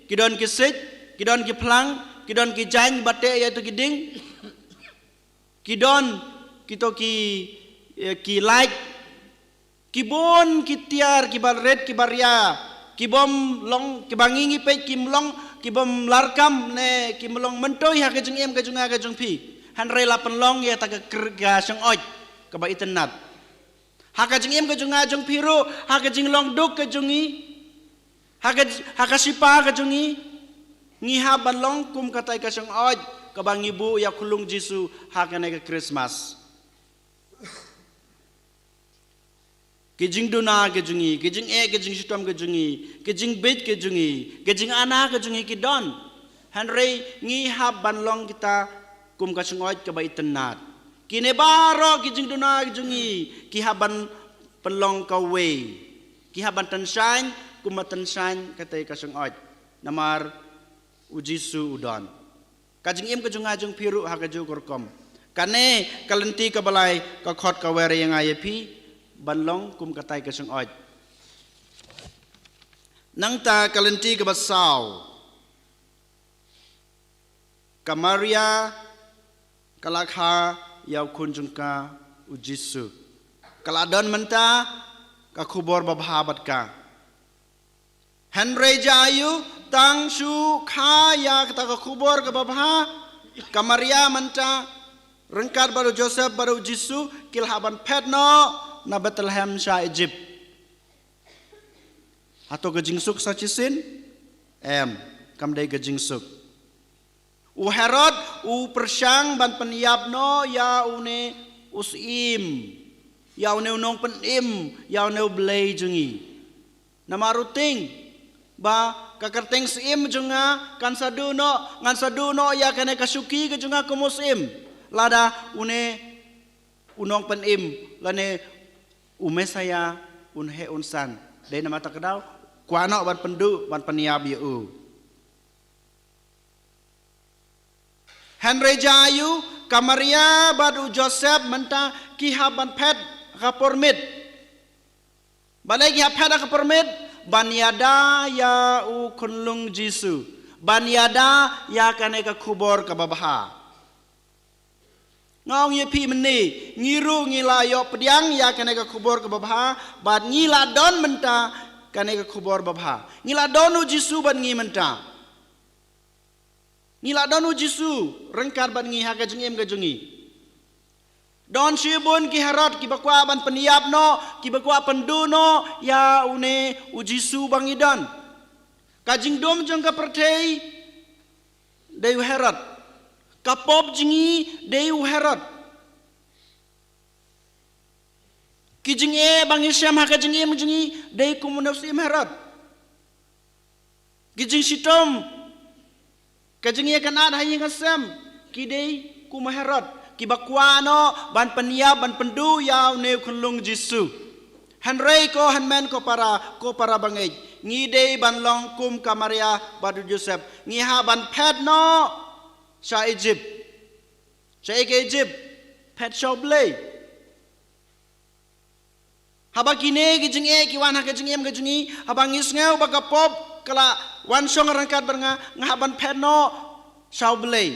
ki don ki siej, ki don ki phlang, ki don ki jaiñ ba teh ïa kito ki ding. Ki don kito ki, eh, ki lait. Ki bun ki tiar kiba rit kiba ria, ki bym long, kiba ngi ngi peit kim long, ki bym larkam ne kim long myntoi ha ka jingim ka jong nga ka jong phi. Hynrei la pynlong ïa kata ka kr-, ka shyngoid kaba itynnad. Ha ka jingim ka jong nga jong phi ruh, ha ka jinglong duk ka jong ngi, ha ka, ha ka shipa ka jong ngi, ngi hap ban long kum katai ka shyngoid kaba ngi buh ïa u khyllung Jisu ha kane ka Christmas. Ki jingduna ki jong ngi, ki jingeh ki jingshitom ki jong ngi, ki jingbit ki jong ngi, ki jingana ki jong ngi ki don. Hynrei ngi hap ban long kita kum ka shyngoid kaba itynnad. Kine baroh ki jingduna ki jong ngi ki hap ban pynlong kawei. Ki hap ban tyngshaiñ kum ba tyngshaiñ katai ka shyngoid. Namar u Jisu u don. Ka jingim ka jong nga jong phi ruh ha kajuh ka rukom. Kane ka lynti kaba lai ka khot ka wer ïa nga ïa phi ban long kum katai ka shyngoid. Nangta ka lynti kaba saw. Ka Maria ka la kha ïa u khun jong ka u Jisu. Ka la don mynta ka khubor babha bad ka. Hynrei jia aïu, tang shu kha ïa kata ka khubor kaba bha, ka Maria mynta ryngkat bad u Joseph bad u Jisu ki la hap ban phet noh na Bethlehem sha Egypt. Hato ka jingsuk sa shisien? Em, kam dei ka jingsuk. U Herod u pyrshang ban pynïap noh ïa une u syiem, ïa une u nongpynim, ïa une u Blei jong ngi. Namar u tieng ba ka kyrteng syiem jong nga kan sa duh noh, ngan sa duh noh ïa kane ka shuki ka jong nga kum u syiem. Lada une u nongpynim lane u Messaïah un heh un san, dei namar kata ka daw kwah noh ban pynduh, ban pynïap ïa u. Hynrei jia aiu, ka Maria bad u Joseph mynta ki hap ban phet ha ka por miet. Balei ki hap phet ha ka por miet? Ban ïada ïa u khunlung Jisu. Ban ïada ïa kane ka khubor kaba bha. Nga ong ïa phi mynne, ngi ruh ngi la ïoh pdiang ïa kane ka khubor kaba bha, bad ngi la don mynta kane ka khubor ba bha. Ngi la don u Jisu bad ngi mynta. Ngi la don u Jisu ryngkat bad ngi ha ka jingim ka jong ngi. Don shibun ki Herod kiba kwah ban pynïap noh, kiba kwah pynduh noh ïa une u Jisu ba ngi don. Ka jingdum jong ka pyrthei dei u Herod. Ka pop jong ngi dei u Herod. Ki jingeh ba ngi shem ha ka jingim jong ngi dei kum u nongshim Herod. Ki jingshitom, ka jingïakynad ha ïing ha sem, ki dei kum u Herod, kiba kwah noh ban pynïap, ban pynduh ïa une u khunlung Jisu. Hynrei ko hynmen ko para, ko para bangeit, ngi dei ban long kum ka Maria bad u Joseph. Ngi hap ban phet noh sha Egypt. Sha ïa ka Egypt, phet sha U Blei. Haba kine ki jingeh ki wan ha ka jingim ka jong ngi, haba ngi sngew ba ka pop ka la wan shong ryngkat bad nga, nga hap ban phet noh sha U Blei.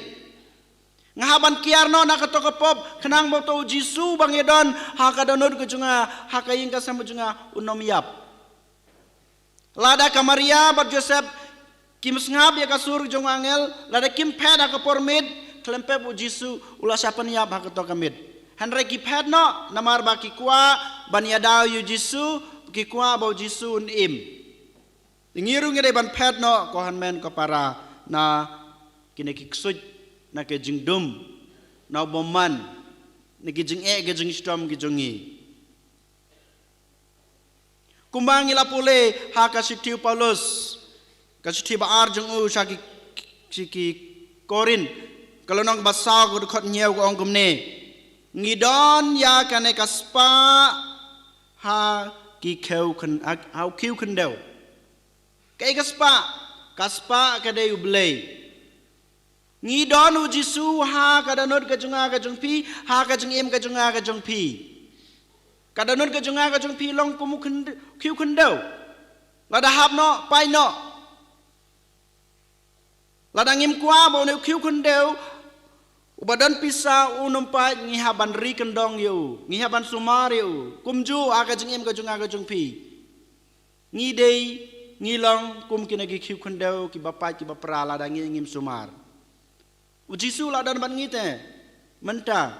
Nga hap ban kiar noh na kato ka pop, khnang ba uto u Jisu ba ngi don ha ka dohnud ka jong nga, ha ka ïing ka sem ka jong nga, un ym ïap. Lada ka Maria bad Joseph kim sngap ïa ka sur jong u angel, lada kim phet ha ka por miet, khlem pep u Jisu u la shah pynïap ha kato ka miet. Hynrei ki phet noh namar ba ki kwah ban ïada ïa u Jisu, ki kwah ba u Jisu un im. Ngi ruh ngi dei ban phet noh ko hynmen ko para na kine ki ksuid, na ki jingdum, na u bymman, na ki jingeh ki jingshitom ki jong ngi. Kumba ngi la pule ha ka shithi u Paulus, ka shithi ba ar jong u sha ki, sha ki Korinth, ka lynnong ba saw, ka dkhot hynñiew, ka ong kumne: Ngi don ïa kane ka spah ha ki khiew khyn-, ha, ha u khiew khyndew. Kaei ka spah? Ka spah ka dei U Blei. Ngi don u Jisu ha ka dohnud ka jong nga ka jong phi, ha ka jingim ka jong nga ka jong phi. Ka dohnud ka jong nga ka jong phi long kum u khyn-, khiew khyndew. Lada hap noh, pait noh. Lada ngim kwah ba une u khiew khyndew uba don pisa un ym pait, ngi hap ban ri kyndong ïa u, ngi hap ban sumar ïa u. Kumjuh ha ka jingim ka jong nga ka jong phi. Ngi dei, ngi long kum kine ki khiew khyndew kiba pait kiba pra lada ngi ngim sumar. U Jisu la don bad ngi te mynta.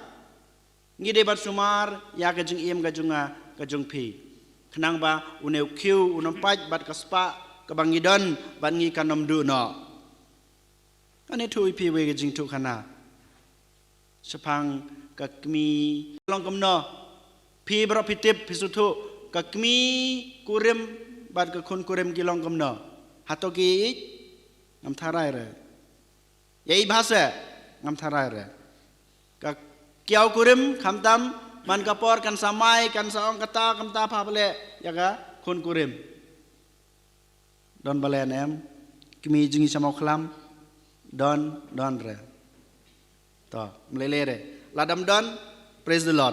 Ngi dei ban sumar ïa ka jingim ka jong nga ka jong phi, khnang ba une u khiew un ym pait bad ka spah kaba ngi don bad ngi kan ym duh noh. Ngan ïathuh ïa phi wei ka jingthoh khana. Shaphang ka kmie long kumno. Phi baroh phi tip, phi sngewthuh ka kmie kurim bad ka khun kurim ki long kumno. Hato ki ïeit? Ngam tharai re. Ïa ïeit bha se? Ngam tharai re. Ka kiaw kurim khamtam man ka por kan sa mai, kan sa ong kata, khamtam pha ba leh ïa ka khun kurim. Don ba leh ne em? Kmie jong ngi sha Mawkhlam. Don, don re. To, ym lei lei re. Lada ym don, praise the Lord.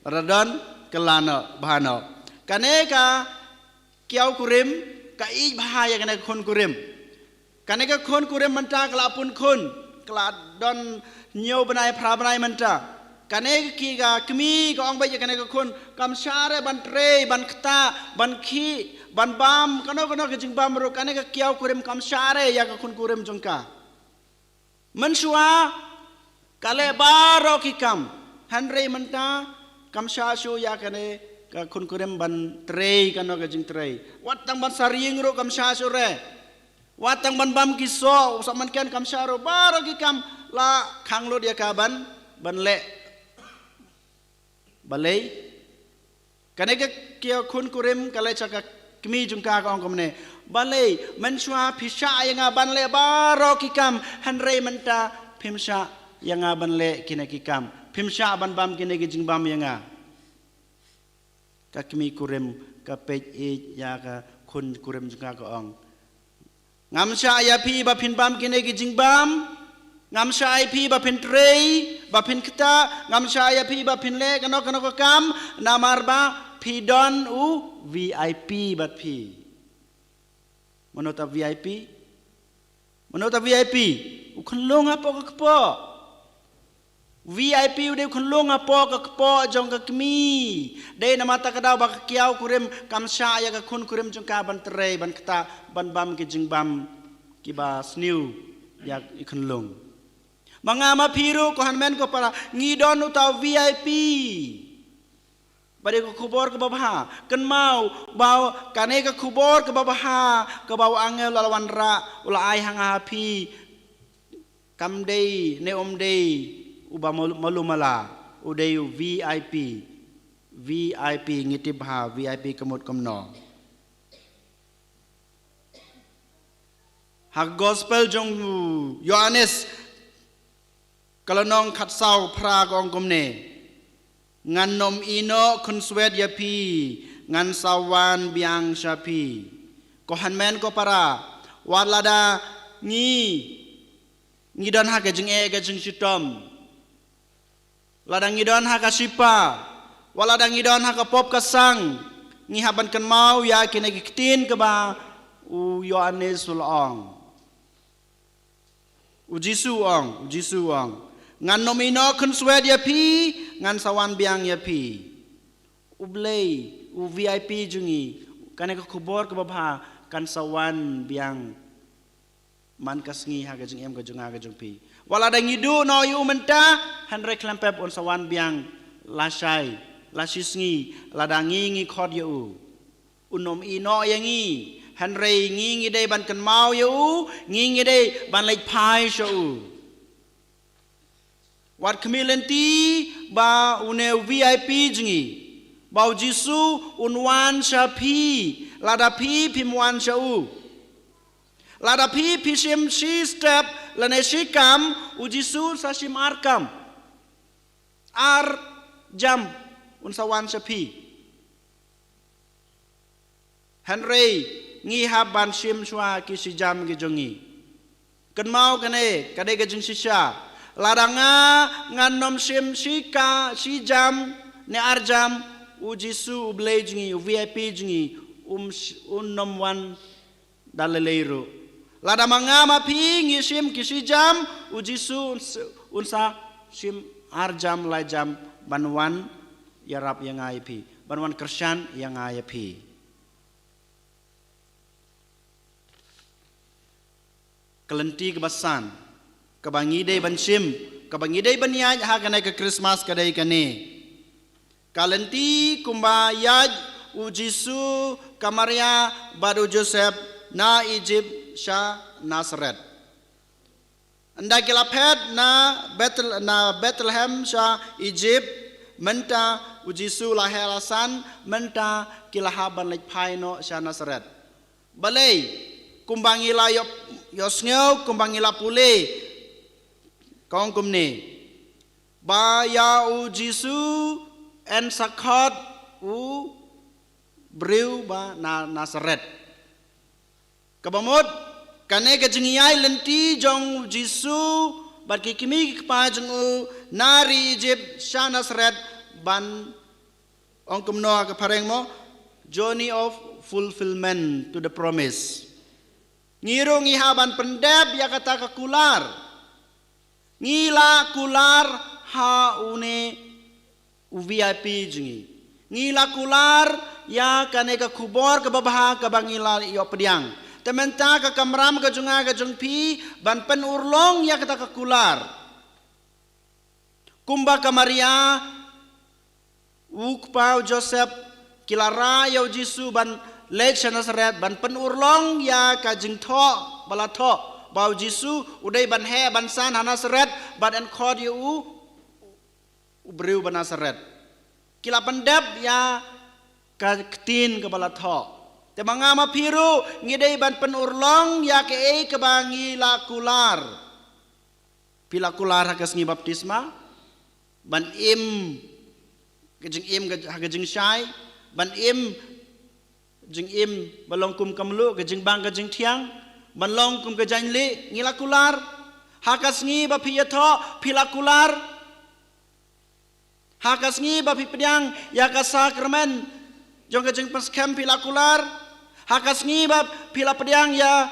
Lada don, kylla noh, bha noh. Kane ka kiaw kurim ka ïeit bha ïa kane ka khun kurim. Kane ka khun kurim mynta ka la pun khun, ka la don hynñiew bnai phra bnai mynta. Kane ka ki, ka kmie ka ong beit ïa kane ka khun, kam shah re ban trei, ban ktah, ban khih, ban bam kano kano ka jingbam ruh, kane ka kiaw kurim kam shah re ïa ka khun kurim jong ka. Mynshuwa ka leh baroh ki kam, hynrei mynta kam shah shuh ïa kane ka khun kurim ban trei kano ka jingtrei. Wat tang ban sar ïing ruh kam shah shuh re. Wat tang ban bam ki soh, u soh mynken kam shah ruh, baroh ki kam la khang lut ïa ka ban, ban leh. Balei? Kane ka kiaw khun kurim ka leit sha ka kmie jong ka, ka ong kumne: Balei mynshuwa phi shah ïa nga ban leh baroh ki kam, hynrei mynta phim shah ïa nga ban leh kine ki kam, phim shah ban bam kine ki jingbam ïa nga? Ka kmie kurim ka peit ïeit ïa ka khun kurim jong ka, ka ong: Ngam shah ïa phi ba phin bam kine ki jingbam. Ngam shah ai phi ba phin trei, ba phin kta, ngam shah ai phi ba phin leh kano kano ka kam, namar ba phi don u V I P bad phi. Mano ta V I P? Mano ta V I P? U khunlung hapoh ka kpoh. V I P u dei u khunlung hapoh ka kpoh jong ka kmie. Dei namar kata ka daw ba ka kiaw kurim kam shah ïa ka khun kurim jong ka ban trei, ban kta, ban bam ki jingbam kiba sniew ïa i khunlung. Ma nga ma phi ruh, ko hynmen ko para, ngi don uta u V I P. Ba dei ka khubor kaba bha. Kynmaw ba kane ka khubor kaba bha kaba u angel u la wanrah, u la ai ha nga ha phi, kam dei ne um dei uba malu-, malu mala, u dei u V I P. V I P, ngi tip bha V I P ka mut kumno. Ha ka gospel jong u Ïoannis, ka lynnong khatsaw phra ka ong kumne: Ngan nym ïehnoh khunswet ïa phi, ngan sa wan biang sha phi. Ko hynmen ko para, wat lada ngi, ngi don ha ka jingeh ka jingshitom, lada ngi don ha ka shipa, wat lada ngi don ha ka pop ka sang, ngi hap ban kynmaw ïa kine ki ktien kaba u Ïoannis u la ong. U Jisu u ong, u Jisu u ong: Ngan nym ïehnoh khunswet ïa phi, ngan sa wan biang ïa phi. U Blei, u V I P jong ngi, kane ka khubor kaba bha kan sa wan biang man ka sngi ha ka jingim ka jong nga ka jong phi. Wat lada ngi duh noh ïa u mynta, hynrei khlem pep un sa wan biang lashai, lashisngi, lada ngi ngi khot ïa u. Un nym ïehnoh ïa ngi, hynrei ngi ngi dei ban kynmaw ïa u, ngi ngi dei ban leit phai sha u. Wat khmih lynti ba une u V I P jong ngi, ba u Jisu un wan sha phi, lada phi phim wan sha u. Lada phi phi shim shi step lane shi kam, u Jisu sa shim ar kam, ar jam, un sa wan sha phi. Hynrei ngi hap ban shim shuwa ki shi jam ki jong ngi. Kynmaw kane, ka dei ka jingshisha. Lada nga ngan nym shim shi ka, shi jam ne ar jam, u Jisu u Blei jong ngi, u V I P jong ngi, um sh-, un nym wan da lei lei ruh. Lada ma nga ma phi ngi shim ki shi jam, u Jisu un s-, un sa shim ar jam lai jam ban wan ïarap ïa nga ïa phi, ban wan kyrshan ïa nga ïa phi. Ka lynti kaba san kaba ngi dei ban shim, kaba ngi dei ban ïaid ha kane ka Christmas ka dei kane. Ka lynti kumba ïaid u Jisu, ka Maria bad u Joseph na Egypt sha Nazareth. Ynda ki la phet na Bethel-, na Bethlehem sha Egypt, mynta u Jisu la heh la san, mynta ki la hap ban leit phai noh sha Nazareth. Balei? Kumba ngi la ïoh, ïohsngew, kumba ngi la pule, ka ong kumne: Ba ïa u Jisu yn sa khot u briew ba na Nazareth. Kaba mut, kane ka jingïaid lynti jong u Jisu bad ki kmie ki kpa jong u na ri Egypt sha Nazareth, ban ong kumno ha ka phareng mo, journey of fulfillment to the promise. Ngi ruh ngi hap ban pyndep ïa kata ka kular. Ngi la kular ha une u V I P jong ngi. Ngi la kular ïa kane ka khubor kaba bha kaba ngi la ïoh pdiang. Te mynta ka kamram ka jong nga ka jong phi ban pynurlong ïa kata ka kular. Kumba ka Maria, u kpa u Joseph, ki la rah ïa u Jisu ban leit sha Nazareth, ban pynurlong ïa ka jingthoh ba la thoh ba u Jisu u dei ban heh ban san ha Nazareth, bad yn khot ïa u u briew ba Nazareth. Ki la pyndep ïa ka ktien kaba la thoh. Te ma nga ma phi ruh ngi dei ban pynurlong ïa kaei kaba ngi la kular. Phi la kular ha ka sngi baptisma ban im ka jingim ka, ha ka jingshai, ban im jingim ba long kum ka mluh, ka jingbang ka jingthiang, ban long kum ka jaiñlih, ngi la kular. Ha ka sngi ba phi ïathoh phi la kular. Ha ka sngi ba phi pdiang ïa ka sakramen jong ka jingpynskhem phi la kular. Ha ka sngi ba phi la pdiang ïa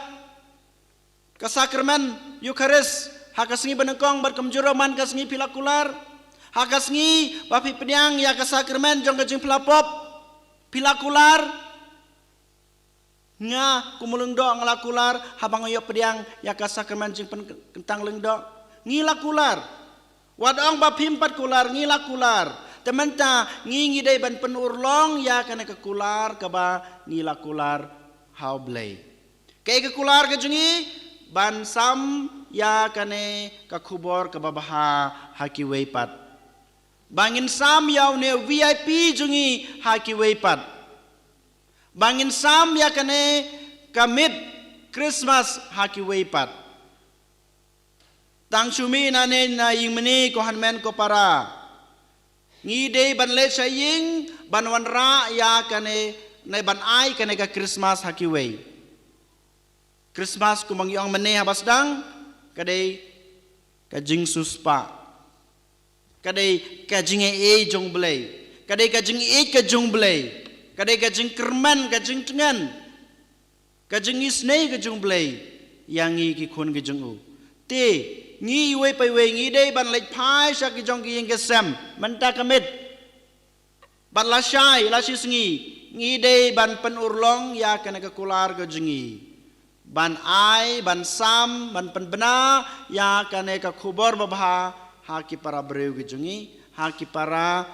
ka sakramen Eukharist, ha ka sngi ba nyngkong bad kumjuh ruh man ka sngi phi la kular. Ha ka sngi ba phi pdiang ïa ka sakramen jong ka jingpyllait pop phi la kular. Nga kum u lyngdoh nga la kular haba nga ïoh pdiang ïa ka sakramen jingpynkyntang lyngdoh. Ngi la kular. Wat ong ba phim pat kular, ngi la kular. Te mynta ngi ngi dei ban pynurlong ïa kane ka kular kaba ngi la kular ha U Blei. Kaei ka kular ka jong ngi? Ban sam ïa kane ka khubor kaba bha ha kiwei pat. Ba ngin sam ïa une V I P jong ngi ha kiwei pat. Ba ngin sam ïa kane ka miet Christmas ha kiwei pat. Tang shu mih nangne na ïing mane, ko hynmen ko para. Ngi dei ban leit sha ïing ban wanrah ïa kane, ne ban ai kane ka Christmas ha kiwei. Christmas kumba ngi ong mynne haba sdang, ka dei ka jingsiewspah. Ka dei ka jingaiei jong U Blei. Ka dei ka jingïeit ka jong U Blei. Ka dei ka jingkyrmen, ka jingtngen, ka jingisynei ka jong U Blei ïa ngi ki khun ki jong u. Te ngi iwei pa iwei ngi dei ban leit phai sha ki jong ki ïing ki sem mynta ka miet. Bad lashai, lashisngi ngi dei ban pynurlong ïa kane ka kular ka jong ngi. Ban ai, ban sam, ban pynbna ïa kane ka khubor babha ha ki para briew ki jong ngi, ha ki para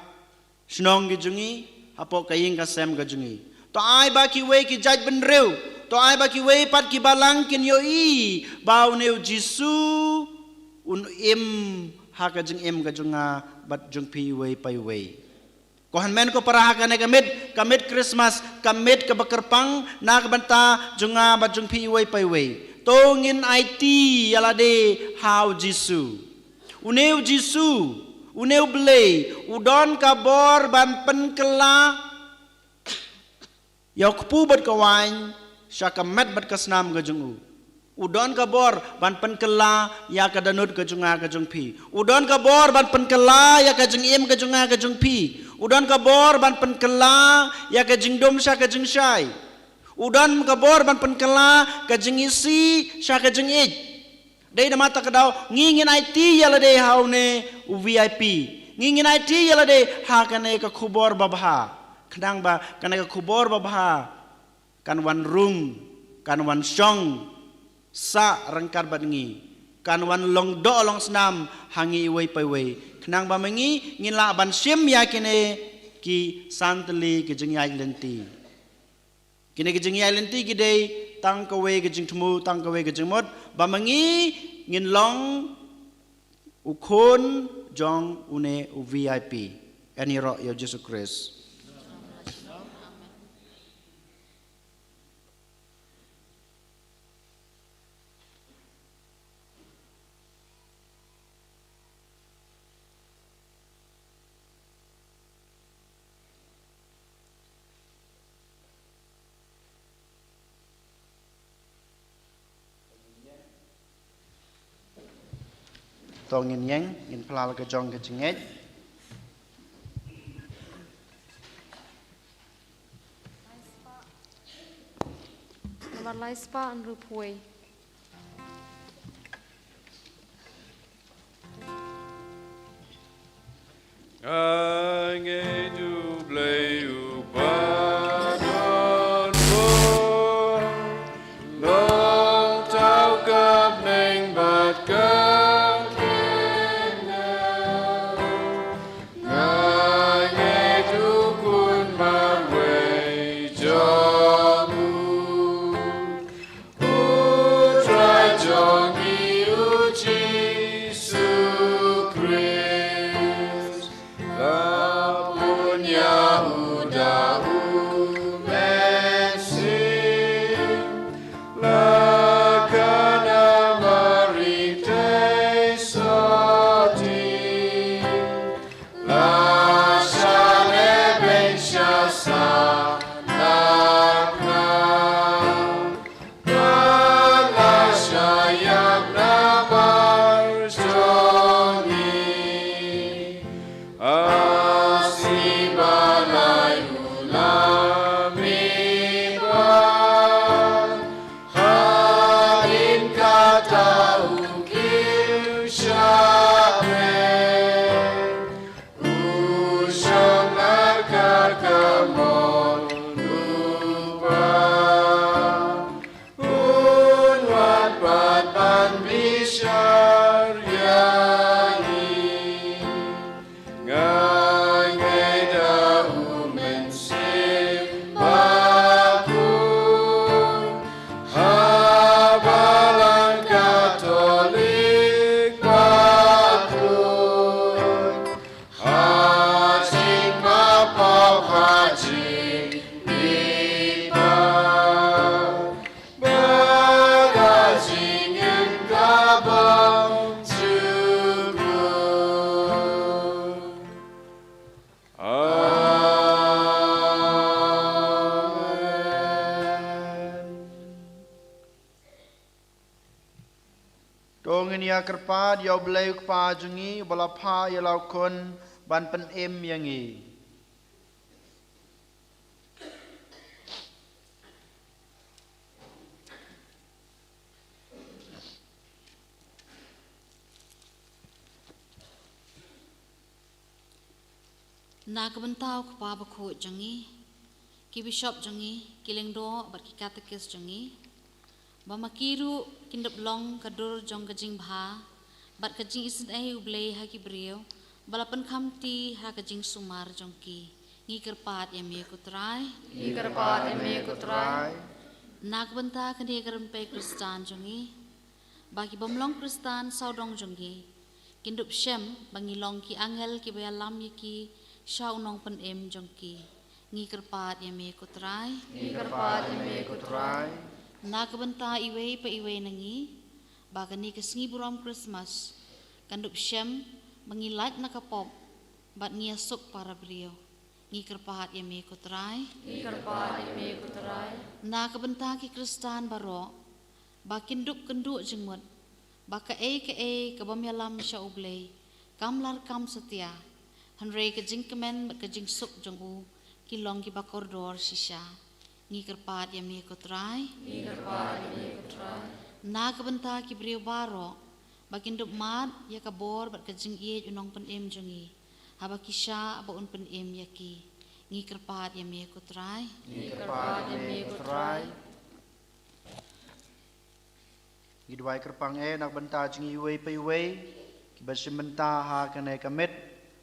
shnong ki jong ngi, hapoh ka ïing ka sem ka jong ngi. To ai ba kiwei ki jaitbynriew, to ai ba kiwei pat ki balang kin ïohi ba une U Jisu un im ha ka jingim ka jong nga bad jong phi iwei pa iwei. Ko hynmen ko para, ha kane ka miet, ka miet Christmas, ka miet kaba kyrpang na ka bynta jong nga bad jong phi iwei pa iwei. To ngin aiti ïalade ha U Jisu. Une U Jisu, une U Blei, u don ka bor ban pynkylla ïa u kpu bad ka waiñ sha ka met bad ka snam ka jong u. U don ka bor ban pynkylla ïa ka dohnud ka jong nga ka jong phi. U don ka bor ban pynkylla ïa ka jingim ka jong nga ka jong phi. U don ka bor ban pynkylla ïa ka jingdum sha ka jingshai. U don ka bor ban pynkylla ka jingisih sha ka jingïeit. Dei namar kata ka daw ngi ngin aiti ïalade ha une U V I P. Ngi ngin aiti ïalade ha kane ka khubor babha. Khnang ba kane ka khubor babha kan wan rung, kan wan shong sah ryngkat bad ngi, kan wan long doh long snam ha ngi iwei pa iwei. Khnang ba ma ngi ngin lah ban shim ïa kine ki san tylli ki jingïaid lynti. Kine ki jingïaid lynti ki dei tang kawei ka jingthmu, tang kawei ka jingmut, ba ma ngi ngin long u khun jong une U V I P. Yn ïaroh ïa U Jisu Khrist. To ngin ïeng, ngin phla la ka jong ka jingngeit. Namar lai spah hynriew phew. Nga ngeit U Blei uba don bor, long thaw ka bneng bad ka khyndew. Nga ngeit U Khun marwei jong u, U Trai jong ngi U Jisu Khrist, la Ngin ïa kyrpad ïa U Blei U Kpa jong ngi, uba la phah ïa la u Khun ban pynim ïa ngi. Na ka bynta U Kpa Bakhuid jong ngi, ki bishop jong ngi, ki lyngdoh bad ki katekis jong ngi, ba ma ki ruh kin dup long ka dur jong ka jingbha bad ka jingisynei U Blei ha ki briew, ba la pynkhamti ha ka jingsumar jong ki. Ngi kyrpad ïa me ko Trai. Ngi kyrpad ïa me ko Trai. Na ka bynta kane ka rympei Khristan jong ngi, ba ki bym long Khristan sawdong jong ngi kin dup shem ba ngi long ki angel kiba ïalam ïa ki sha u nongpynim jong ki. Ngi kyrpad ïa me ko Trai. Ngi kyrpad ïa me ko Trai. Na ka bynta iwei pa iwei na ngi, ba kane ka sngi burom Christmas kan dup shem ba ngi lait na ka pop bad ngi ïasuk para briew. Ngi kyrpad ïa me ko Trai. Ngi kyrpad ïa me ko Trai. Na ka bynta ki Khristan baroh, ba kin dup kynduh jingmut ba kaei kaei ka bym ïalam sha U Blei kam lah kam satia, hynrei ka jingkmen bad ka jingsuk jong u ki long kiba kordor shisha. Ngi kyrpad ïa me ko Trai. Ngi kyrpad ïa me ko Trai. Na ka bynta ki briew baroh, ba kin dup mad ïa ka bor bad ka jingïeit u nongpynim jong ngi, haba ki shah ba un pynim ïa ki. Ngi kyrpad ïa me ko Trai. Ngi kyrpad ïa me ko Trai. Ngi duwai kyrpang eh na ka bynta jong ngi iwei pa iwei kiba shim bynta ha kane ka miet,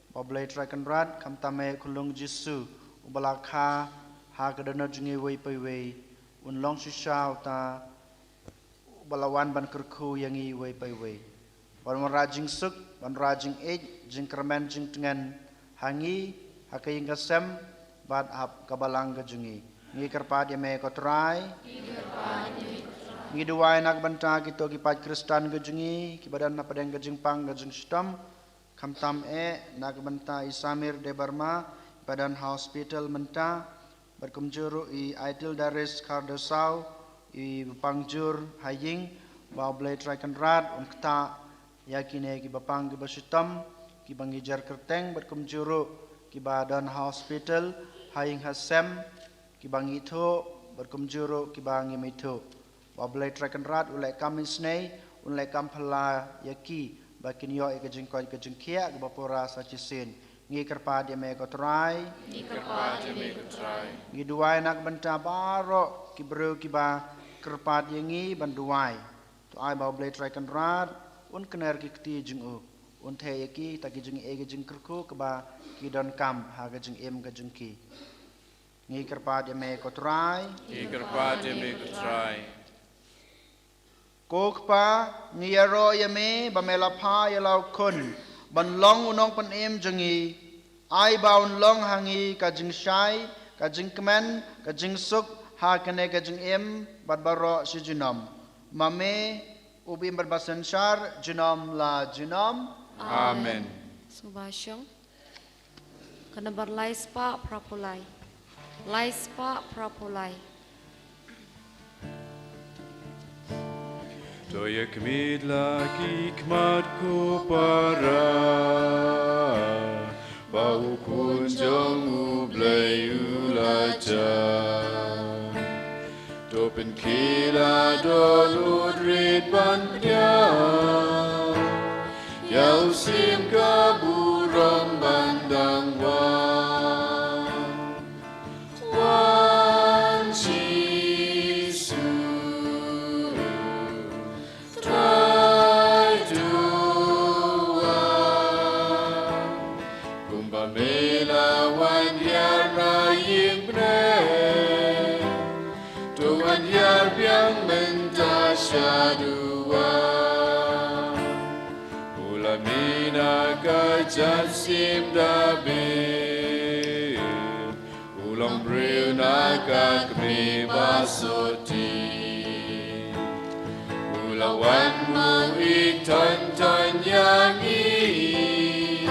ba U Blei Trai Kynrad, khamtam eh u Khunlung Jisu, uba la kha ha ka dohnud jong ngi iwei pa iwei, un long shisha uta uba la wan ban kyrkhu ïa ngi iwei pa iwei, ban wanrah jingsuk, ban wanrah jingïeit, jingkyrmen, jingtngen ha ngi, ha ka ïing ka sem bad ha ka balang ka jong ngi. Ngi kyrpad ïa me ko Trai. Ngi kyrpad ïa me ko Trai. Ngi duwai na ka bynta kito ki paid Khristan ka jong ngi kiba don hapdeng ka jingpang ka jingshitom, khamtam eh na ka bynta i Samir Debbarma, ba don ha hospital mynta, bad kumjuh ruh i Aidildaris Khardosaw, i ba pang jur ha ïing, ba U Blei Trai Kynrad un ktah ïa kine kiba pang kiba shitom, kiba ngi jer kyrteng, bad kumjuh ruh kiba don ha hospital, ha ïing ha sem, kiba ngi ithuh, bad kumjuh ruh kiba ngim ithuh. Ba U Blei Trai Kynrad un leh kam isynei, un leh kam phylla ïa ki, ba kin ïoh ïa ka jingkoit ka jingkhiah kaba pura sa shisien. Ngi kyrpad ïa me ko Trai. Ngi kyrpad ïa me ko Trai. Ngi duwai na ka bynta baroh ki briew kiba kyrpad ïa ngi ban duwai. To ai ba U Blei Trai Kynrad un kner ki kti jong u, un theh ïa kita ki jingïeit ki jingkyrkhu kaba ki donkam ha ka jingim ka jong ki. Ngi kyrpad ïa me ko Trai. Ngi kyrpad ïa me ko Trai. Ko Kpa, ngi ïaroh ïa me ba me la phah ïa la u Khun ban long u nongpynim jong ngi. Ai ba un long ha ngi ka jingshai, ka jingkmen, ka jingsuk ha kane ka jingim bad baroh shi junom. Ma me, u ba im bad ba synshar junom la junom. Amen. Sngewbha shong. Ka nambar lai spah phra phew lai. Lai spah phra phew lai. To ïa khmih la ki khmat ko para, ba u Khun jong U Blei u la jah. To pynkhih la dohnud rit ban pdiang ïa u syiem ka burom ban dang wan. Wan Jisu, Trai, to wan. Kumba me la wan hiar na ïing bneng, to wan hiar biang mynta shaduh. U la mih na ka jait syiem Dabid, u long briew na ka kmie ba sotti. U la wan mih thon thon ïa ngi,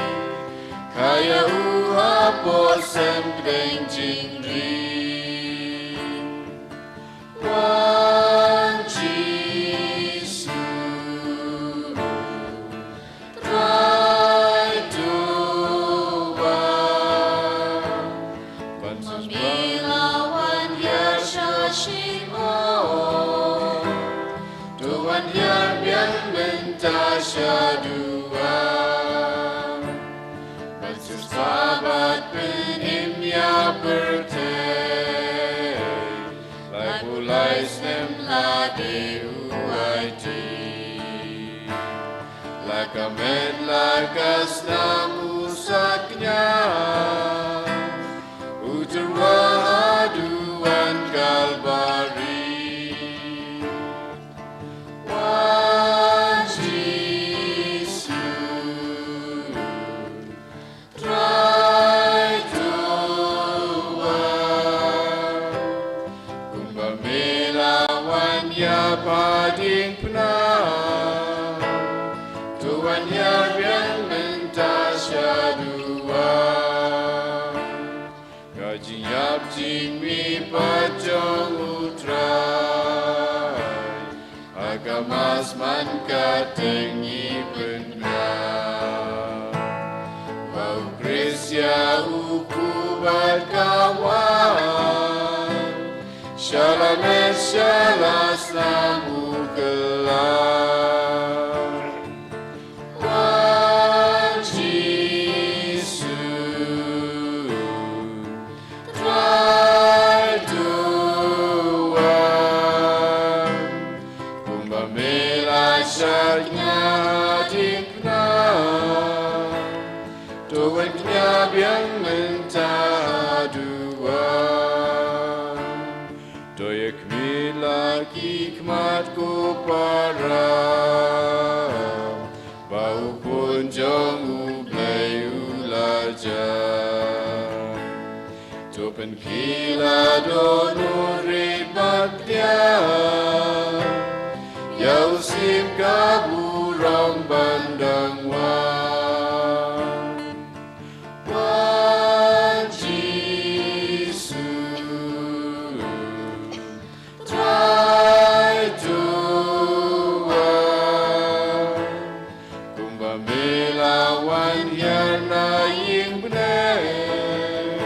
kha ïa u hapoh sem pdeng jingri. Wan Jisu, Te u aiti la ka met la ka snam u saknia, u tyrwa ha duwan Kalbari. Wan Jisu, Trai to wan, kumba me la wan ïa pha diengphna, to wan ïa biang mynta shaduwan. Ka jingïap jingmih pat jong u Trai, ha ka mass man ka teng ngi pynbna ba u Khrist ïa u kpu bad ka wan, sha la met sha la snam u kylla. Wan Jisu, Trai to wan, kumba me la shad ïa diengphna, to wan ïa biang mynta duwan. To ïa khmih la ki khmat ko para, ba u Khun jong u Blei u la jan. To pynkhih la dohnud rit bad thiah ïa u syiem ka burom ban dang wan. Wan Jisu, Trai to wan, kumba me la wan hiar na ïing bneng,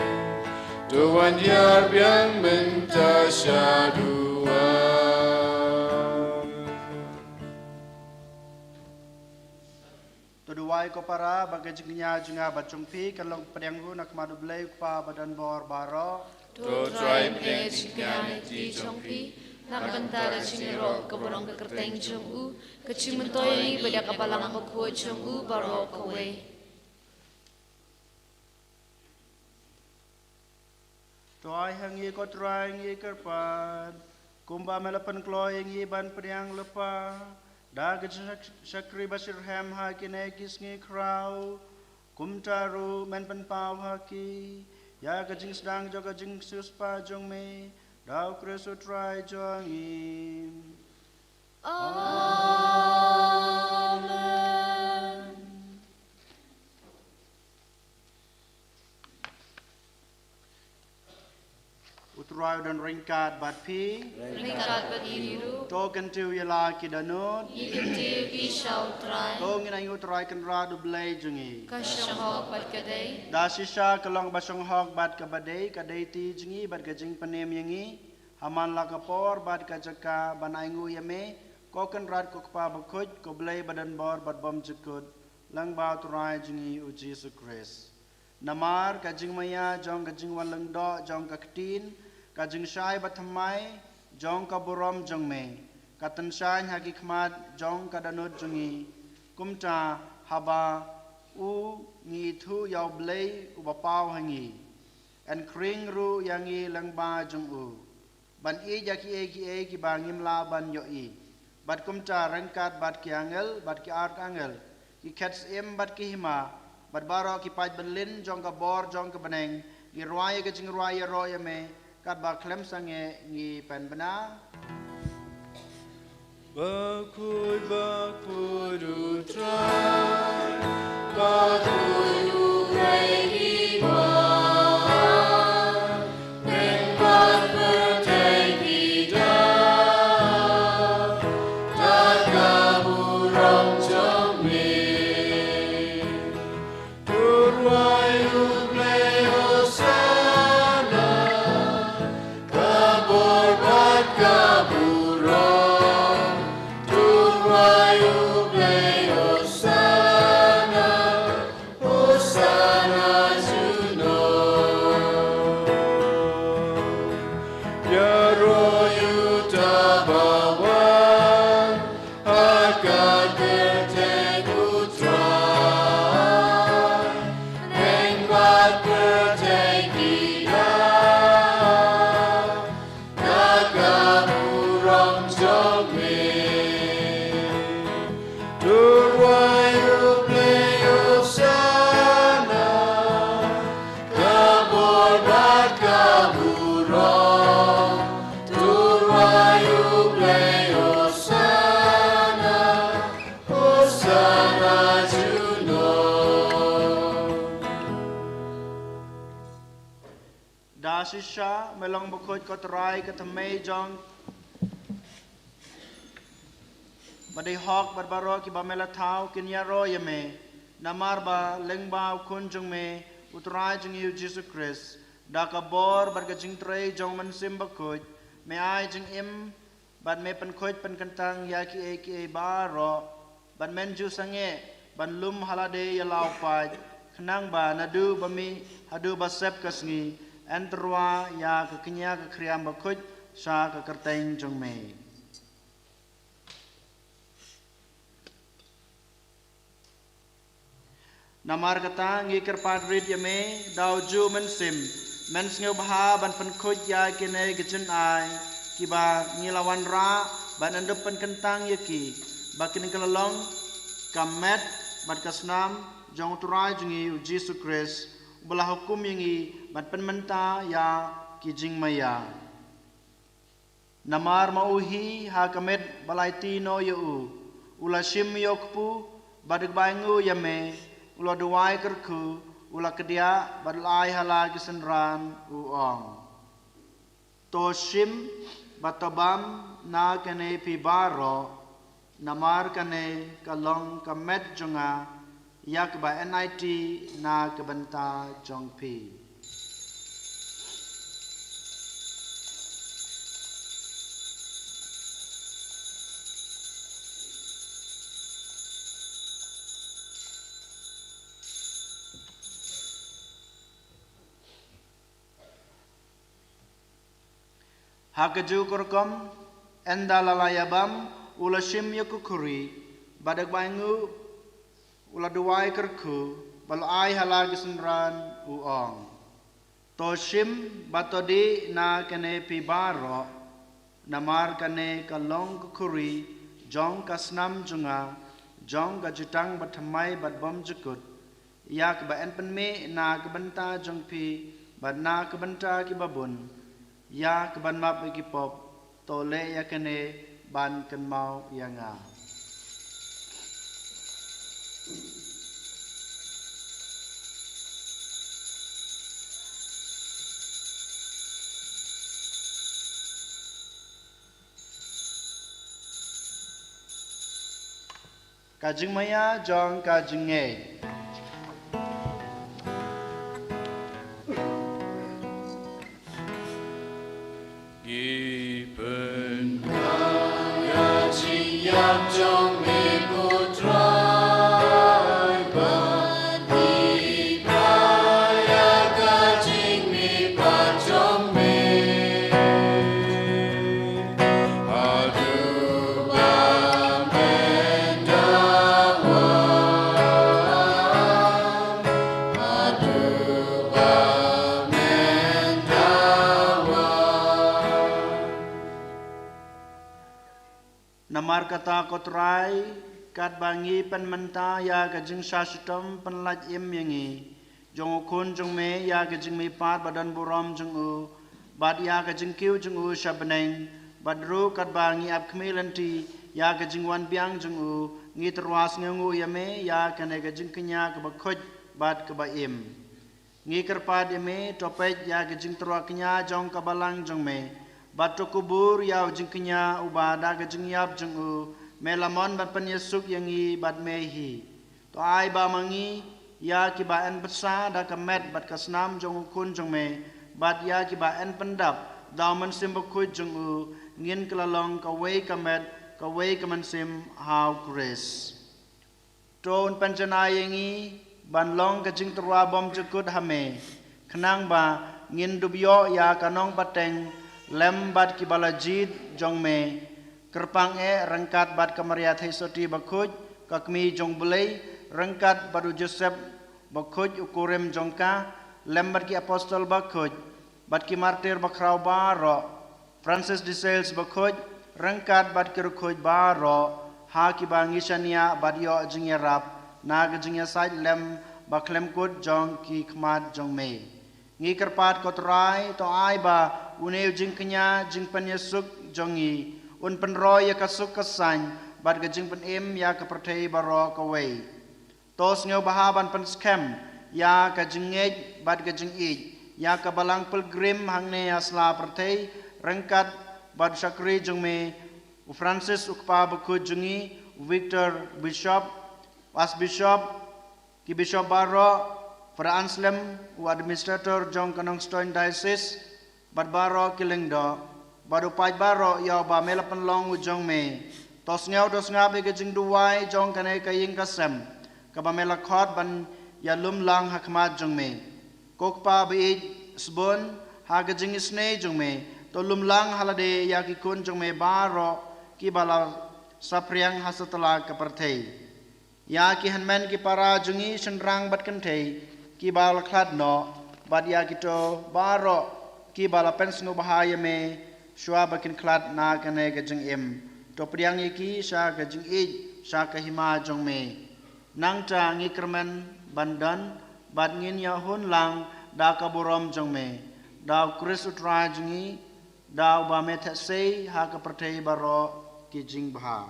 to wan hiar biang mynta shaduwan. To duwai ko para ba ka jingkñia jong nga bad jong phi kan long pdiang ruh na khmat U Blei U Kpa badonbor baroh. To Trai pdiang jingkñia na kti jong phi na ka bynta ka jingïaroh ka burom ka kyrteng jong u, ka jingmyntoi ïa ngi bad ïa ka balang bakhuid jong u baroh kawei. To ai ha ngi ko Trai ngi kyrpad, kumba me la pynkloi ïa ngi ban pdiang lypa da ka jingshakri ba shitrhem ha kine ki sngi khraw, kumta ruh men pynpaw ha ki ïa ka jingsdang jong ka jingsiewspah jong me, da U Khrist U Trai jong ngi. Amen. U Trai u don ryngkat bad phi. Ryngkat bad ngi ruh. To kyntiew ïa la ki dohnud. Ngi kyntiew ïa phi sha U Trai. To ngin ai ïa U Trai Kynrad U Blei jong ngi. Ka shong hok bad ka dei. Da shisha ka long ba shong hok bad kaba dei, ka dei ti jong ngi bad ka jingpynim ïa ngi ha man la ka por bad ka jaka ban ainguh ïa me, ko Kynrad ko Kpa bakhuid, ko Blei badonbor bad bymjukut, lyngba U Trai jong ngi U Jisu Khrist. Namar ka jingmaïa jong ka jingwan lyngdoh jong ka ktien, ka jingshai bathymmai jong ka burom jong me, ka tyngshaiñ ha ki khmat jong ka dohnud jong ngi. Kumta haba u ngi ithuh ïa U Blei uba paw ha ngi, yn khring ruh ïa ngi lyngba jong u, ban ïeit ïa kiei kiei kiba ngim lah ban ïohi. Bad kumta ryngkat bad ki angel, bad ki arkangel, ki khet syiem bad ki hima, bad baroh ki paid bynlin jong ka bor jong ka bneng, ngi rwai ïa ka jingrwai ïaroh ïa me, katba khlem sangeh ngi pynbna. Bakhuid, bakhuid U Trai, bakhuid U Blei ki wan, pynban pyrthei ki dap da ka burom jong me. To rwai U Blei Hosana, ka bor bad ka burom. To rwai U Blei Hosana, Shisha me long bakhuid, ko Trai, ka thymmei jong ba dei hok bad baroh kiba me la thaw kin ïaroh ïa me. Namar ba lyngba u Khun jong me, u Trai jong ngi u Jisu Khrist, da ka bor bad ka jingtrei jong u Mynsiem Bakhuid, me ai jingim bad me pynkhuid pynkyntang ïa kiei kiei baroh, bad men ju sangeh ban lum ha lade ïa la u paid, khnang ba naduh ba mih haduh ba sep ka sngi, yn tyrwa ïa ka kñia ka khriam bakhuid sha ka kyrteng jong me. Namar kata ngi kyrpad rit ïa me, da u juh Mynsiem, men sngewbha ban pynkhuid ïa kine ki jingai kiba ngi la wanrah, ban yn dup pynkyntang ïa ki, ba kin kylla long ka met bad ka snam jong u Trai jong ngi u Jisu Khrist, uba la hukum ïa ngi ban pynmynta ïa ki jingmaïa. Namar ma u hi, ha ka miet ba la aiti noh ïa u, u la shim ïa u kpu, bad da kaba ainguh ïa me, u la duwai kyrkhu, u la kdiah, bad u la ai ha la ki synran, u ong: To shim bad to bam na kane phi baroh, namar kane ka long ka met jong nga, ïa kaba yn aiti na ka bynta jong phi. Ha kajuh ka rukom, ynda la la ïabam, u la shim ïa ka khuri, bad da kaba ainguh, u la duwai kyrkhu, bad u la ai ha la ki synran, u ong: To shim bad to dih na kane phi baroh, namar kane ka long ka khuri jong ka snam jong nga, jong ka jutang bathymmai bad bymjukut, ïa kaba yn pynmih na ka bynta jong phi bad na ka bynta kiba bun, ïa kaban map ïa ki pop. To leh ïa kane ban kynmaw ïa nga. Ka jingmaïa jong ka jingngeit. Ngi pynpaw ïa ka jingïap jong me, ko Trai, bad ngi pynpaw ïa ka jingmihpat jong me. Haduh ba men da wan, haduh ba men da wan. Namar kata, ko Trai, katba ngi pynmynta ïa ka jingshah shitom pynlait im ïa ngi jong u Khun jong me ïa ka jingmihpat ba don burom jong u, bad ïa ka jingkiew jong u sha bneng, bad ruh katba ngi ap khmih lynti ïa ka jingwan biang jong u, ngi tyrwa sngewnguh ïa me ïa kane ka jingkñia kaba khuid bad kaba im. Ngi kyrpad ïa me, to peit ïa ka jingtyrwa kñia jong ka balang jong me, bad to kubur ïa u jingkñia uba da ka jingïap jong u me la mon ban pynïasuk ïa ngi bad me hi. To ai ba ma ngi, ïa kiba yn bsa da ka met bad ka snam jong u Khun jong me, bad ïa kiba yn pyndap da u Mynsiem Bakhuid jong u, ngin kylla long kawei ka met, kawei ka mynsiem ha u Khrist. To un pynjanai ïa ngi ban long ka jingtyrwa bymjukut ha me, khnang ba ngin dup ïoh ïa ka nongpateng lem bad kiba la jied jong me, kyrpang eh ryngkat bad ka Maria Theisotti bakhuid, ka Kmie jong u Blei, ryngkat bad u Joseph bakhuid, u kurim jong ka, lem bad ki apostol bakhuid, bad ki martir bakhraw baroh, Francis de Sales bakhuid, ryngkat bad ki riewkhuid baroh, ha kiba ngi shaniah bad ïoh jingïarap na ka jingïasaid lem bakhlem kut jong ki khmat jong me. Ngi kyrpad, ko Trai, to ai ba une u jingkñia jingpynïasuk jong ngi un pynroi ïa ka suk ka saiñ bad ka jingpynim ïa ka pyrthei baroh kawei. To sngewbha ban pynskhem ïa ka jingngeit bad ka jingïeit ïa ka Balang Pilgrim hangne ha sla pyrthei, ryngkat bad u shakri jong me, u Francis u kpa bakhuid jong ngi, u Victor Bishop, Archbishop, ki Bishop baroh, Father Anselm, u Administrator jong ka Nongstoiñ Diocese, bad baroh ki lyngdoh, bad u paid baroh ïa uba me la pynlong u jong me. To sngew to sngap ïa ka jingduwai jong kane ka ïing ka sem, kaba me la khot ban ïalum lang ha khmat jong me. Ko Kpa ba ïeit sbun, ha ka jingisynei jong me, to lum lang ha lade ïa ki khun jong me baroh kiba la saphriang ha satlak ka pyrthei. Ïa ki hynmen ki para jong ngi shynrang bad kynthei kiba la khlad noh, bad ïa kito baroh kiba la pynsngewbha ïa me shuwa ba kin khlad na kane ka jingim. To pdiang ïa ki sha ka jingïeit, sha ka hima jong me. Nangta ngi kyrmen ban don, bad ngin ïa hun lang da ka burom jong me, da u Khrist u Trai jong ngi, da uba me theh sei ha ka pyrthei baroh ki jingbha.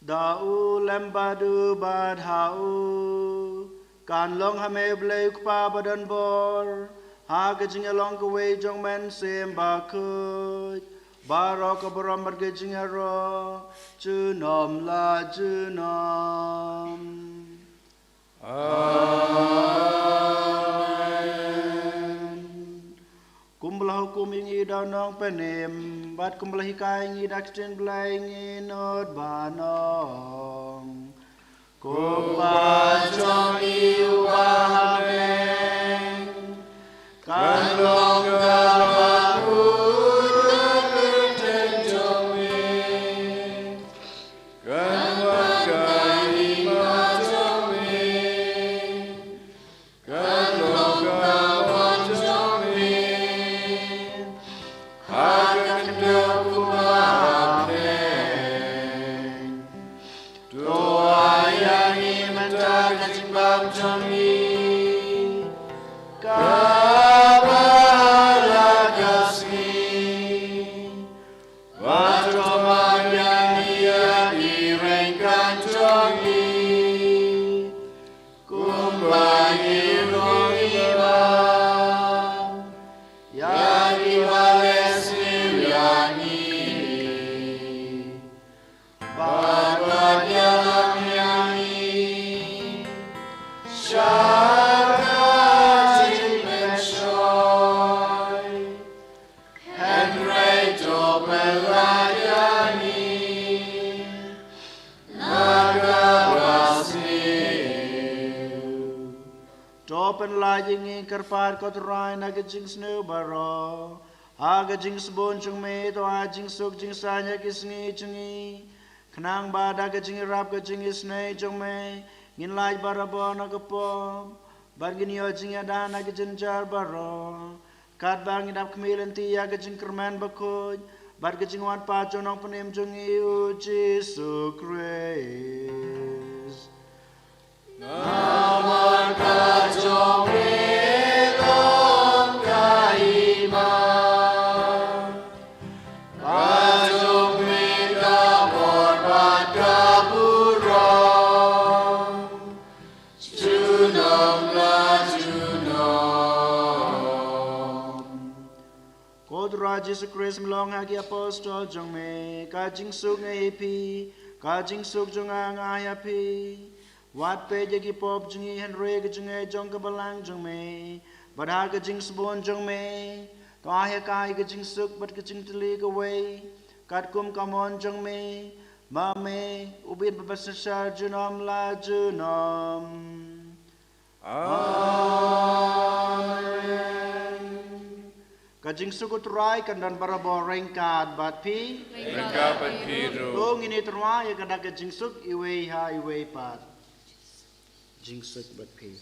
Da u lem bad u bad ha u, kan long ha me Blei u Kpa ba don bor, ha ka jingïalong kawei jong me Mynsiem Bakhuid, baroh ka burom bad ka jingïaroh, junom la junom. Amen. Kumba la hukum ïa ngi da u Nongpynim, bad kumba la hikai ïa ngi da ka ktien Blei, ngin nud ban ong: Ko Kpa jong ngi uba ha bneng, kan long ka bakhuid ka kyrteng jong me. Kan wan ka hima jong me. Kan long ka mon jong me ha ka khyndew kumba ha bneng. To ai ïa ngi mynta ka jingbam jong ngi, kaba ha la ka sngi. Bad to map ïa ngi ïa ki ryngkat jong ngi, kumba ngi ruh ngi map ïa kiba leh sniew ïa ngi. Bad wat ïalam ïa ngi sha ka jingpynshoi, hynrei to pynlait ïa ngi na kaba sniew. To pynlait ïa ngi kyrpad, ko Trai, na ka jingsniew baroh, ha ka jingsbun jong me to ai jingsuk jingsaiñ ha ki sngi jong ngi, khnang ba da ka jingïarap ka jingisynei jong me ngin lait barabor na ka pop, bad ngin ïoh jingïada na ki jynjar baroh, katba ngi dap khmih lynti ïa ka jingkyrmen bakhuid bad ka jingwan pat jong u Nongpynim jong ngi, u Jisu Khrist. Namar ka jong me long ka hima, ka jong me ka bor bad ka burom, junom la junom. Ko Trai Jisu Khrist, me la ong ha ki apostol jong me: Ka jingsuk nga ai ïa phi, ka jingsuk jong nga nga ai ïa phi. Wat peit ïa ki pop jong ngi, hynrei ka jingngeit jong ka balang jong me, bad ha ka jingsbun jong me, to ai ha ka ka jingsuk bad ka jingtylli kawei, katkum ka mon jong me, ma me, u bit ba synshar junom la junom. Amen. Ka jingsuk u Trai kan don barabor ryngkat bad phi. Ryngkat bad phi ruh. To ngin ïa tyrwa ïa ka dak ka jingsuk iwei ha iwei pat. Jingsuk bad phi.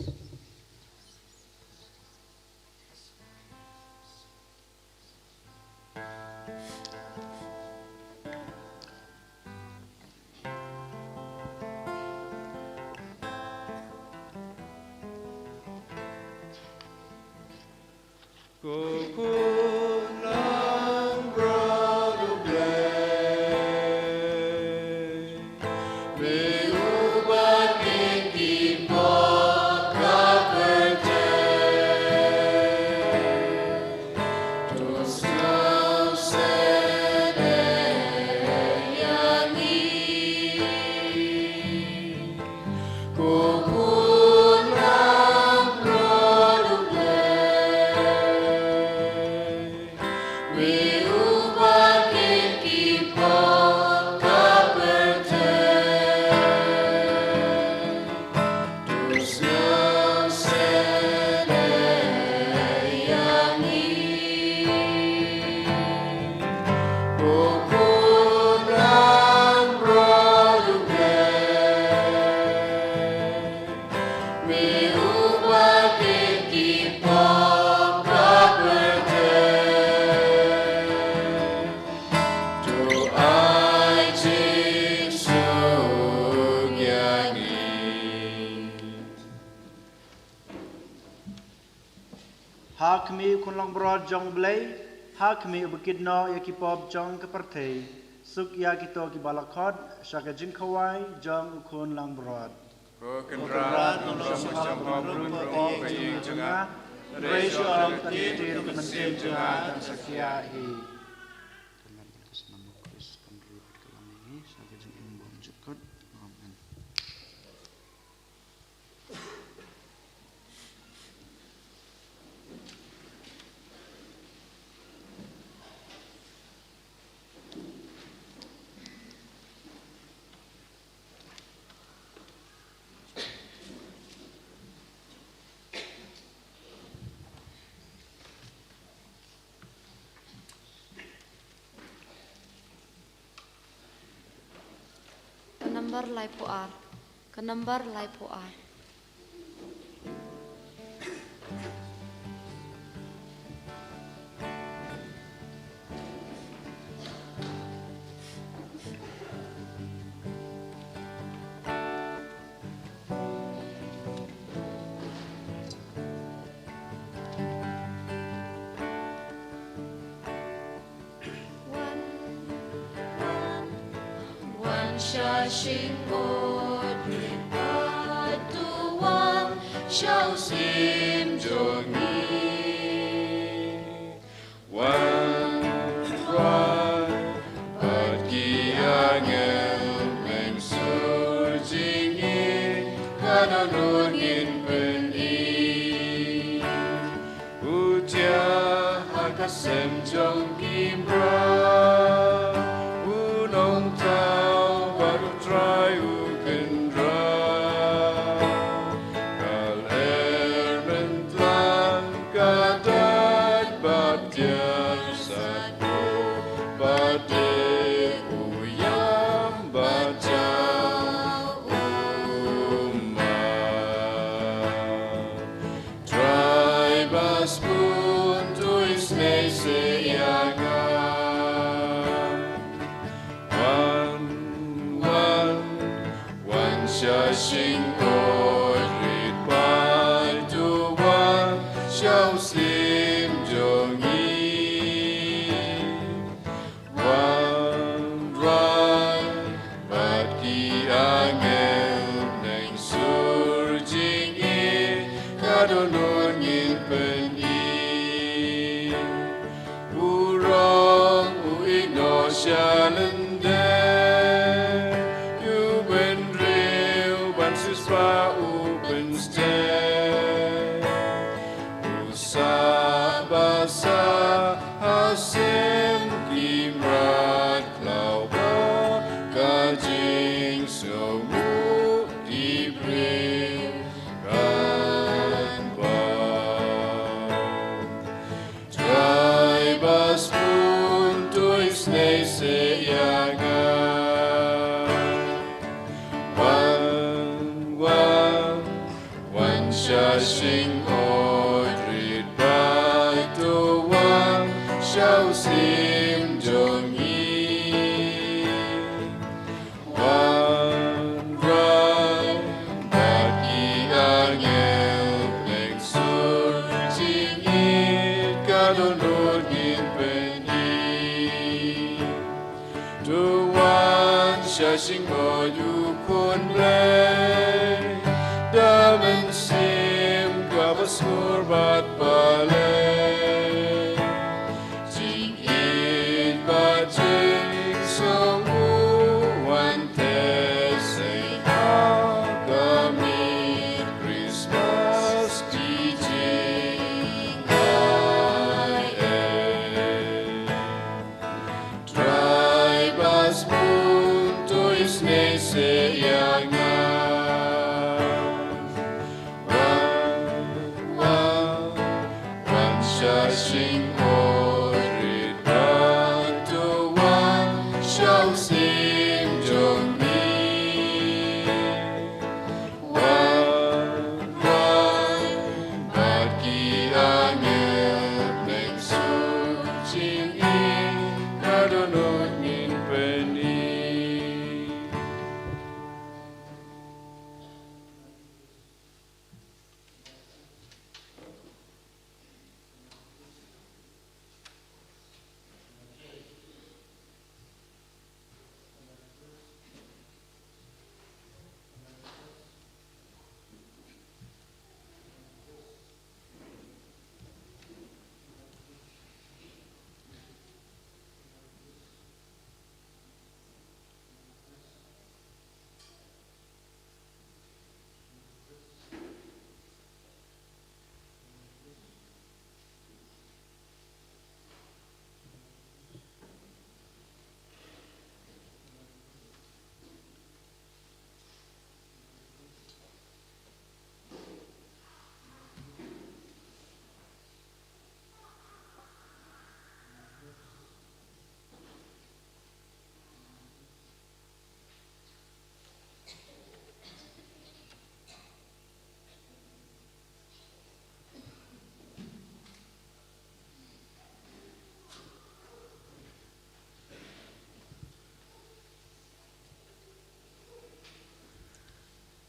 Ko khun langbrot U Blei, me u Khmih u khun langbrot jong U Blei, ha khmih uba kit noh ïa ki pop jong ka pyrthei. Suk ïa kito kiba la khot sha ka jingkhawai jong u khun langbrot. Ko Kynrad, long sha ka jingpop ka ïing jong nga. Hynrei shu ong ka ktien ka mynsiem jong nga kan sa khiah hi. Amen. Ka nambar laiphew ar. Ka nambar laiphew ar. Wan, wan, wan sha shynrut, rit bad to wan sha u syiem jong ngi. Wan, wan bad ki angel, neng sur jingïeit, ka dohnud ngin pyni. U thiah ha ka sem jong ki mrad, u nongthaw bad U Trai u kynrad. Ka lyer myntlan ka dait baptiai, sat u bad dei u ïam bad jaw u mad. Trai ba sbun, to isynei seh ïa nga. Wan, wan, wan sha shynrut, rit bad to wan sha u syiem jong ngi. Wan, wan bad ki angel, neng sur jingïeit, ka dohnud ngin pyni. U rong u ïehnoh sha lyndet, u bynriew ban siewspah u pynstep. U sah ba sah ha sem ki mrad, khlaw ba ka jingsngewnguh ki briew kan pan. Trai ba sbun, to isynei seh ïa nga. Wan, wan, wan sha shynrut, rit bad to wan sha u syiem jong ngi. Wan, wan bad ki angel, neng sur jingïeit, ka dohnud ngin pyni. To wan sha shynrut u Khun Blei, da mynsiem kaba sngur bad balei. Jingïeit bad jingsngewnguh wan teh sei ha ka miet Khristmas, ki jingai ei. Trai ba sbun, to isynei seh ïa nga. Wan, wan, wan sha shynrut, rit bad to wan sha u syiem jong ngi. Wan, wan bad ki angel, neng sur jingïeit, ka dohnud ngin pyni.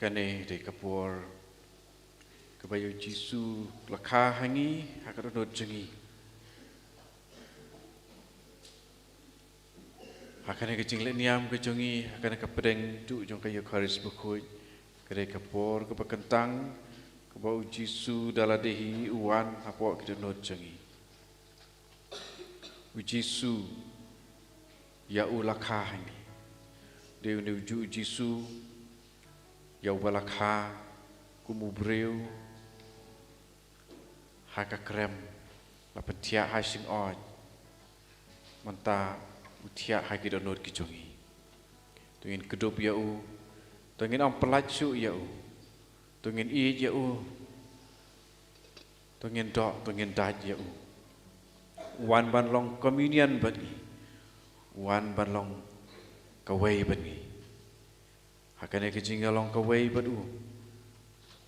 Kane dei ka por kaba ïa u Jisu la kha ha ngi ha ka dohnud jong ngi. Ha kane ka jingleh niam ka jong ngi, ha kane ka pdeng duh jong ka Eukharist bakhuid, ka dei ka por kaba kyntang kaba u Jisu da lade hi u wan hapoh ka dohnud jong ngi. U Jisu, ïa u la kha ha ngi. Dei une u juh u Jisu ïa uba la kha kum u briew ha ka krem, la pynthiah ha shyngod. Mynta u thiah ha ki dohnud ki jong ngi. To ngin kdup ïa u, to ngin ym pyllait shuh ïa u, to ngin ïeit ïa u, to ngin doh, to ngin dait ïa u. U wan ban long communion bad ngi, u wan ban long kawei bad ngi. Ha kane ka jingïalong kawei bad u,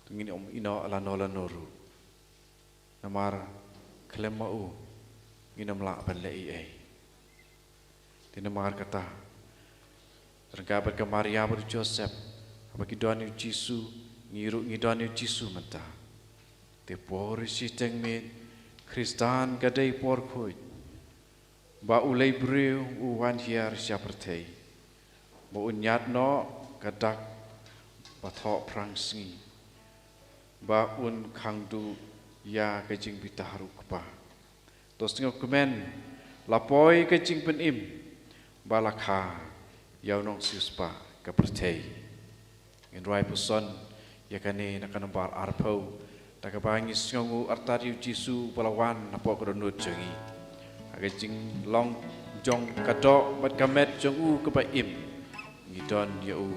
to ngin ym ïehnoh lano lano ruh. Namar khlem ma u ngin ym lah ban leh ei ei. Te namar kata, ryngkat bad ka Maria bad u Joseph, haba ki don ïa u Jisu, ngi ruh ngi don ïa u Jisu mynta. Te por shiteng miet Khristan ka dei por khuid, ba u lei briew u wan hiar sha pyrthei, ba un ñiad noh ka dak ba thoh phrang sngi, ba un khang duh ïa ka jingbitar u Kpa. To sngewkmen, la poi ka jingpynim ba la kha ïa u nongsiewspah ka pyrthei. Ngin rwai puson ïa kane na ka nombar arphew, da kaba ngi sngewnguh artat ïa u Jisu uba la wan napoh ka dohnud jong ngi. Ha ka jinglong jong ka doh bad ka met jong u kaba im, ngi don ïa u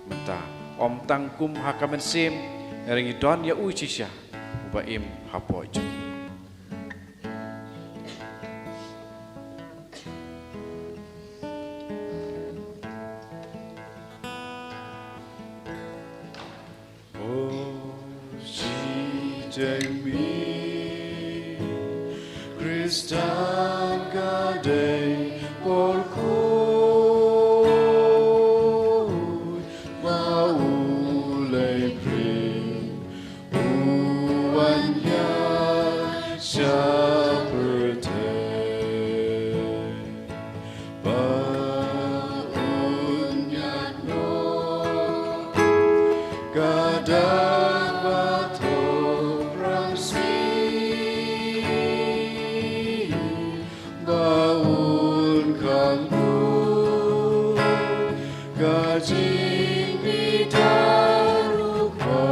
mynta, ym tang kum ha ka mynsiem, hynrei ngi don ïa u shisha uba im hapoh jong ngi. O shiteng miet Khristan ka dei por khuid, ba u lei briew u wan hiar sha pyrthei, ba un ñiad noh ka dak ba thoh phrang sngi, ba un khang duh ka jingbitar u Kpa.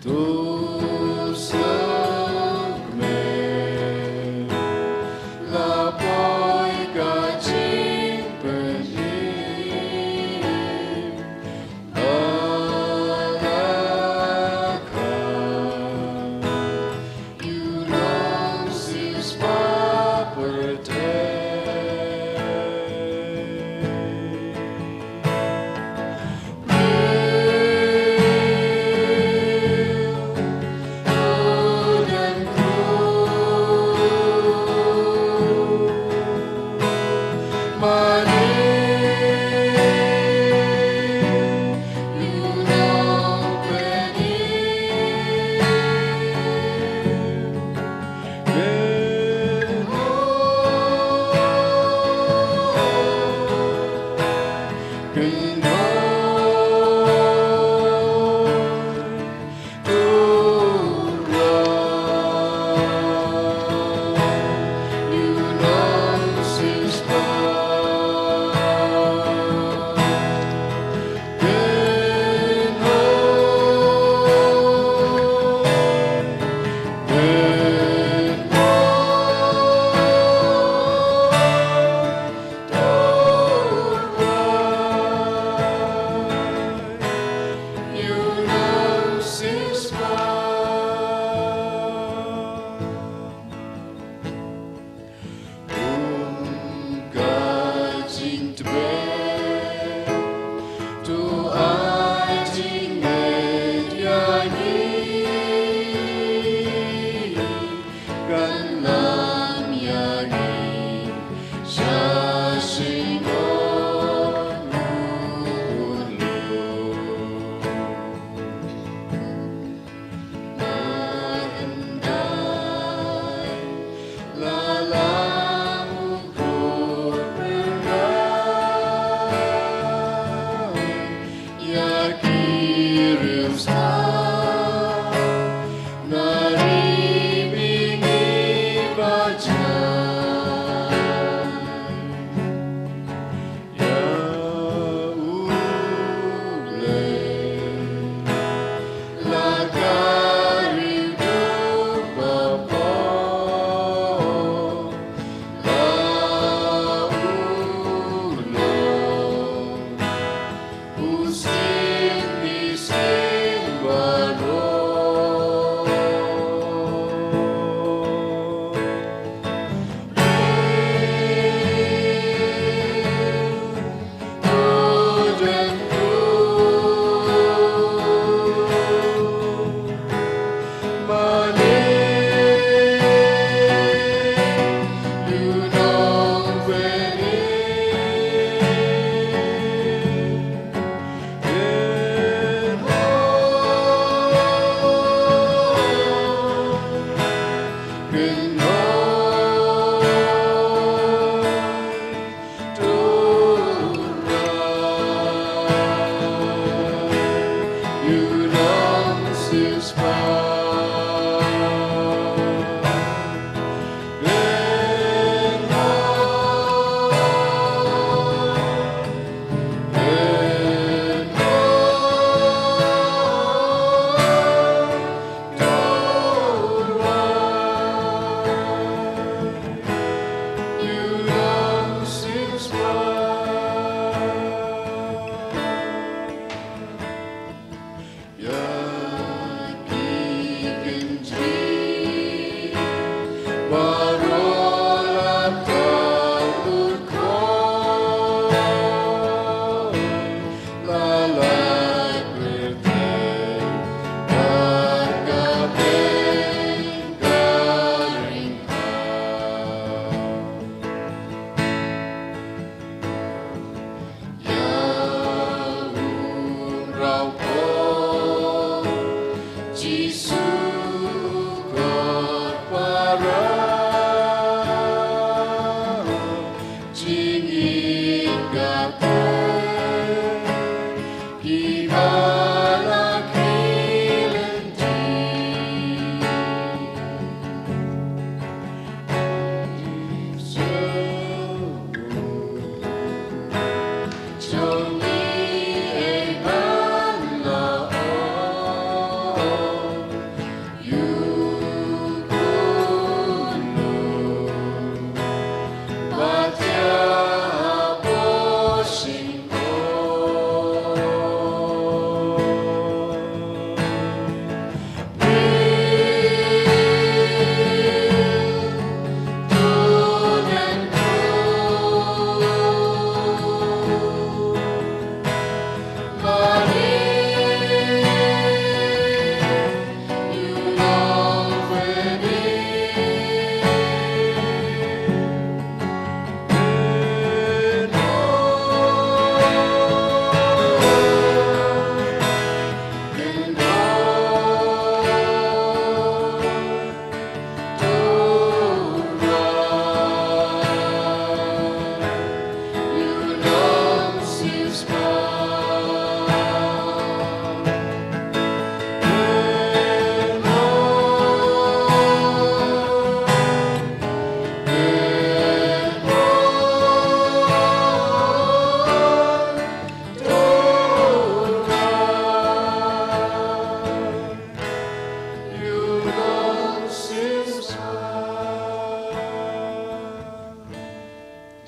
To sngewkmen, la poi ka jingpynim ba la kha ïa u nongsiewspah pyrthei.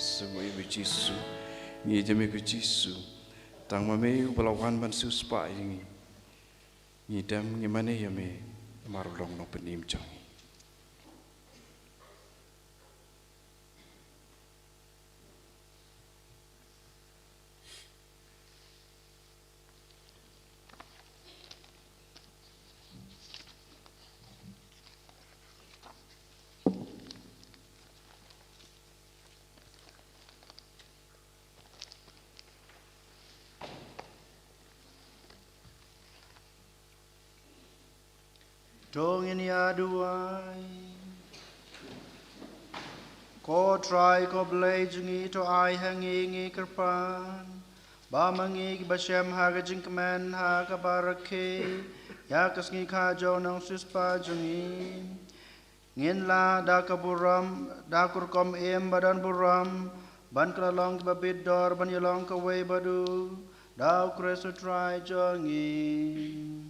Isynei ïa me Jisu. Ngi ïeit ïa me ko Jisu. Tang ma me uba la wan ban siewspah ïa ngi. Ngi dem ngi mane ïa me, namar u long u nongpynim jong ngi. To ngin ïa duwai. Ko Trai ko Blei jong ngi, to ai ha ngi, ngi kyrpad ba ma ngi kiba shem ha ka jingkmen ha kaba rakhe ïa ka sngi kha jong u nongsiewspah jong ngi, ngin lah da ka burom, da ka rukom im ba don burom, ban kylla long kiba bit dor, ban ïalong kawei bad u, da u Khrist u Trai jong ngi.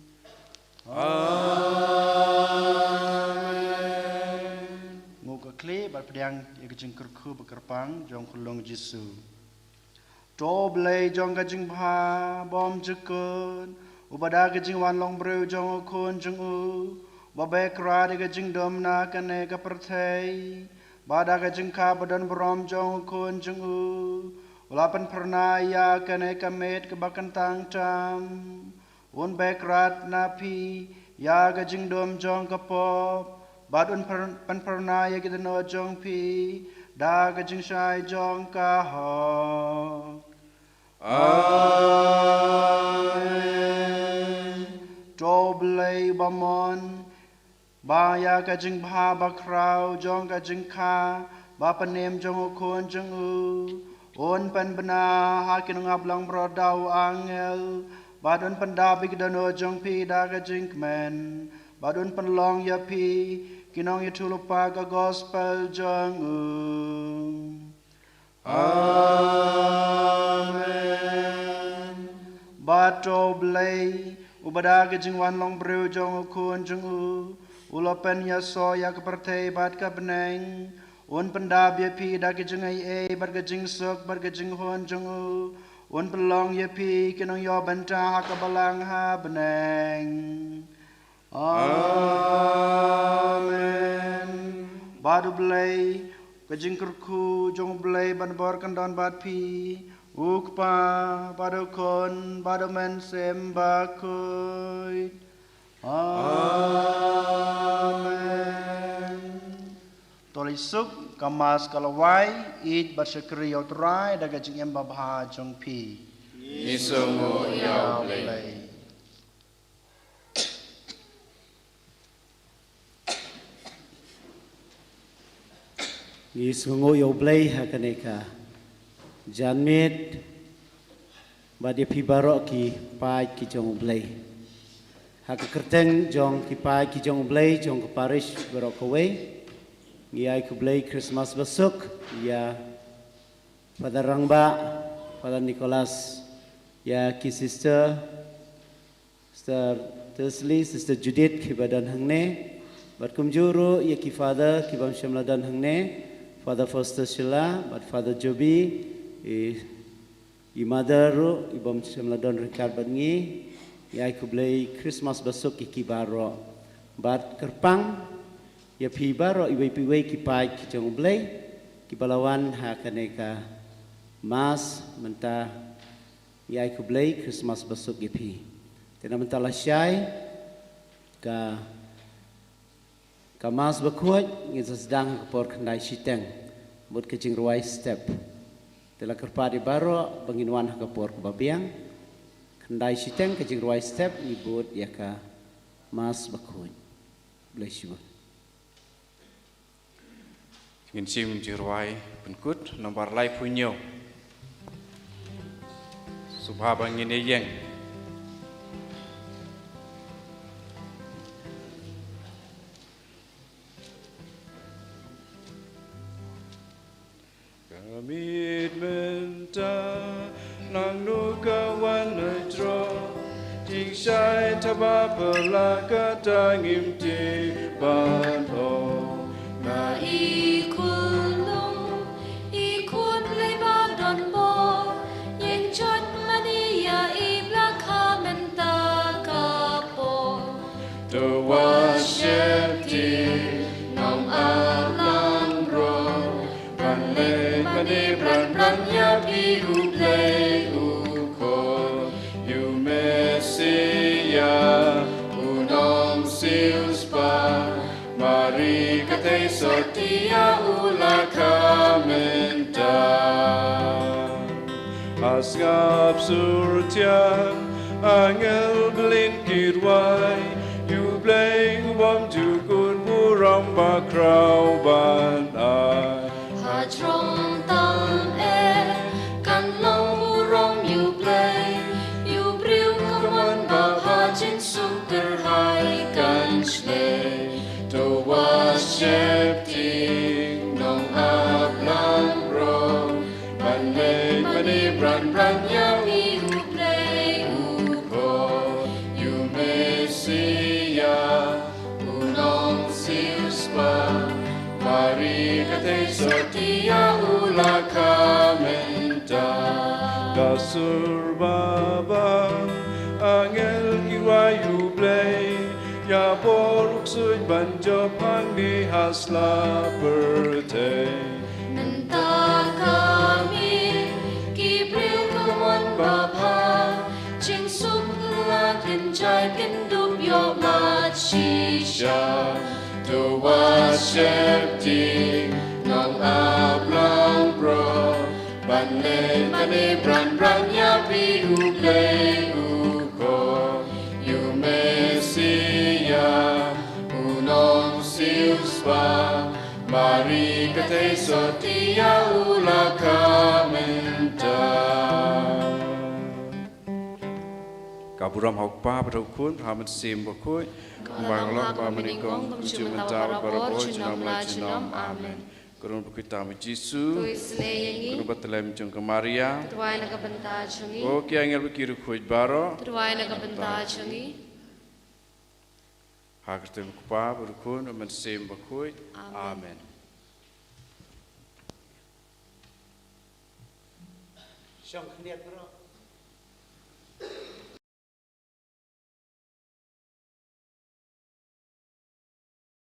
Amen. Nguh ka khlieh bad pdiang ïa ka jingkyrkhu ba kyrpang jong u Khunlung Jisu. To Blei jong ka jingbha bymjukut, uba da ka jingwan long briew jong u Khun jong u, uba beh krad ïa ka jingdum na kane ka pyrthei, bad da ka jingkhap ba don burom jong u Khun jong u, u la pynphyrnai ïa kane ka miet kaba kyntang tam. Un beh krad na phi ïa ka jingdum jong ka pop, bad un pyn-, pynphyrnai ïa ki dohnud jong phi da ka jingshai jong ka hok. Amen. To Blei ba mon, ba ïa ka jingbha ba khraw jong ka jingkha ba pynim jong u Khun jong u, un pynbna ha ki nongap langbrot da u angel, bad un pyndap ïa ki dohnud jong phi da ka jingkmen, bad un pynlong ïa phi ki nongïathuhlypa ka gospel jong u. Amen. Bad to Blei, uba da ka jingwan long briew jong u Khun jong u, u la pynïasoh ïa ka pyrthei bad ka bneng, un pyndap ïa phi da ka jingaiei bad ka jingsuk bad ka jinghun jong u, un pynlong ïa phi ki nongïoh bynta ha ka balang ha bneng. Amen. Bad U Blei, ka jingkyrkhu jong U Blei ban bor kan don bad phi, U Kpa, bad U Khun, bad U Mynsiem Bakhuid. Amen. To leit suk, ka Mass ka la wai, ïeit bad shakri ïa U Trai da ka jingim babha jong phi. Ngi sngewnguh ïa U Blei. Ngi sngewnguh ïa U Blei ha kane ka Janmiet bad ïa phi baroh ki paid ki jong U Blei. Ha ka kyrteng jong ki paid ki jong U Blei jong ka parish baroh kawei, ngi ai khublei Christmas basuk ïa Father Rangbah, Father Nicholas, ïa ki sister, Sister Tesley, Sister Judith kiba don hangne, bad kumjuh ruh ïa ki father ki bym shym la don hangne, Father Faustus Shylla bad Father Joby, i, i mother ruh i bym shym la don ryngkat bad ngi. Ngi ai khublei Christmas basuk ïa ki baroh. Bad kyrpang ïa phi baroh iwei pa iwei ki paid ki jong U Blei kiba la wan ha kane ka Mass mynta. Ngi ai khublei Christmas basuk ïa phi. Te na mynta lashai ka, ka Mass bakhuid ngin sa sdang ha ka por khyndai shiteng bad ka jingrwai step. Te la kyrpad ïa baroh ba ngin wan ha ka por kaba biang. Khyndai shiteng ka jingrwai step ngi bud ïa ka Mass bakhuid. Bless you. Ngin shim jingrwai pynkut nombar laiphew hynñiew. Sngewbha ba ngin ïeng. Ka miet mynta nangno ka wan hydrop, tieng shai thaba pala kata ngim tip ban ong. Nga i khun lum, i khun lei ba don bor, ïeng jot mane ïa i bla kha mynta ka por. To wa sheptieng nong ap lang rong, ban leit mane bran bran ïa phi U Blei u khun. U Messiah u nong siewspah, Mari ka theisotti ïa u la kha mynta. Ha sngap sur thiang angel blin ki rwai, U Blei u bym ju kut burom ba khraw ban ai. Ha jrong tam eh kan long burom U Blei, u briew ka mon ba ha jingsuk kyrhai kan shlei. To wa sheptieng nong ap lang rong, ban leit mane bran bran ïa phi U Blei u khun. U Messiah u nong siewspah, Mari ka theisotti ïa u la kha mynta. Ka sur ba bang angel ki rwai U Blei, ïa bor u ksuid ban jop hangne ha sla pyrthei. Mynta ka miet ki briew ka mon ba bha, jingsuk la kin jai kin dup ïoh mat shisha. To wa sheptieng nong ap lang rong, ban leit mane bran bran ïa phi U Blei u khun. U Messiah u nong siewspah, Mari ka theisotti ïa u la kha mynta. Ka burom ha U Kpa bad ha U Khun bad ha U Mynsiem Bakhuid. Kumba ka long ha kaba nyngkong, kumjuh mynta bad barabor, junom la junom. Amen. Ko Trai bakhuid tam U Jisu. To isynei ïa ngi. Ko Trai ba tlem jong ka Maria. To duwai na ka bynta jong ngi. Ko ki angel bad ki riewkhuid baroh. To duwai na ka bynta jong ngi. Ha ka kyrteng U Kpa bad U Khun bad U Mynsiem Bakhuid. Amen. Amen. Shong khyndiat baroh.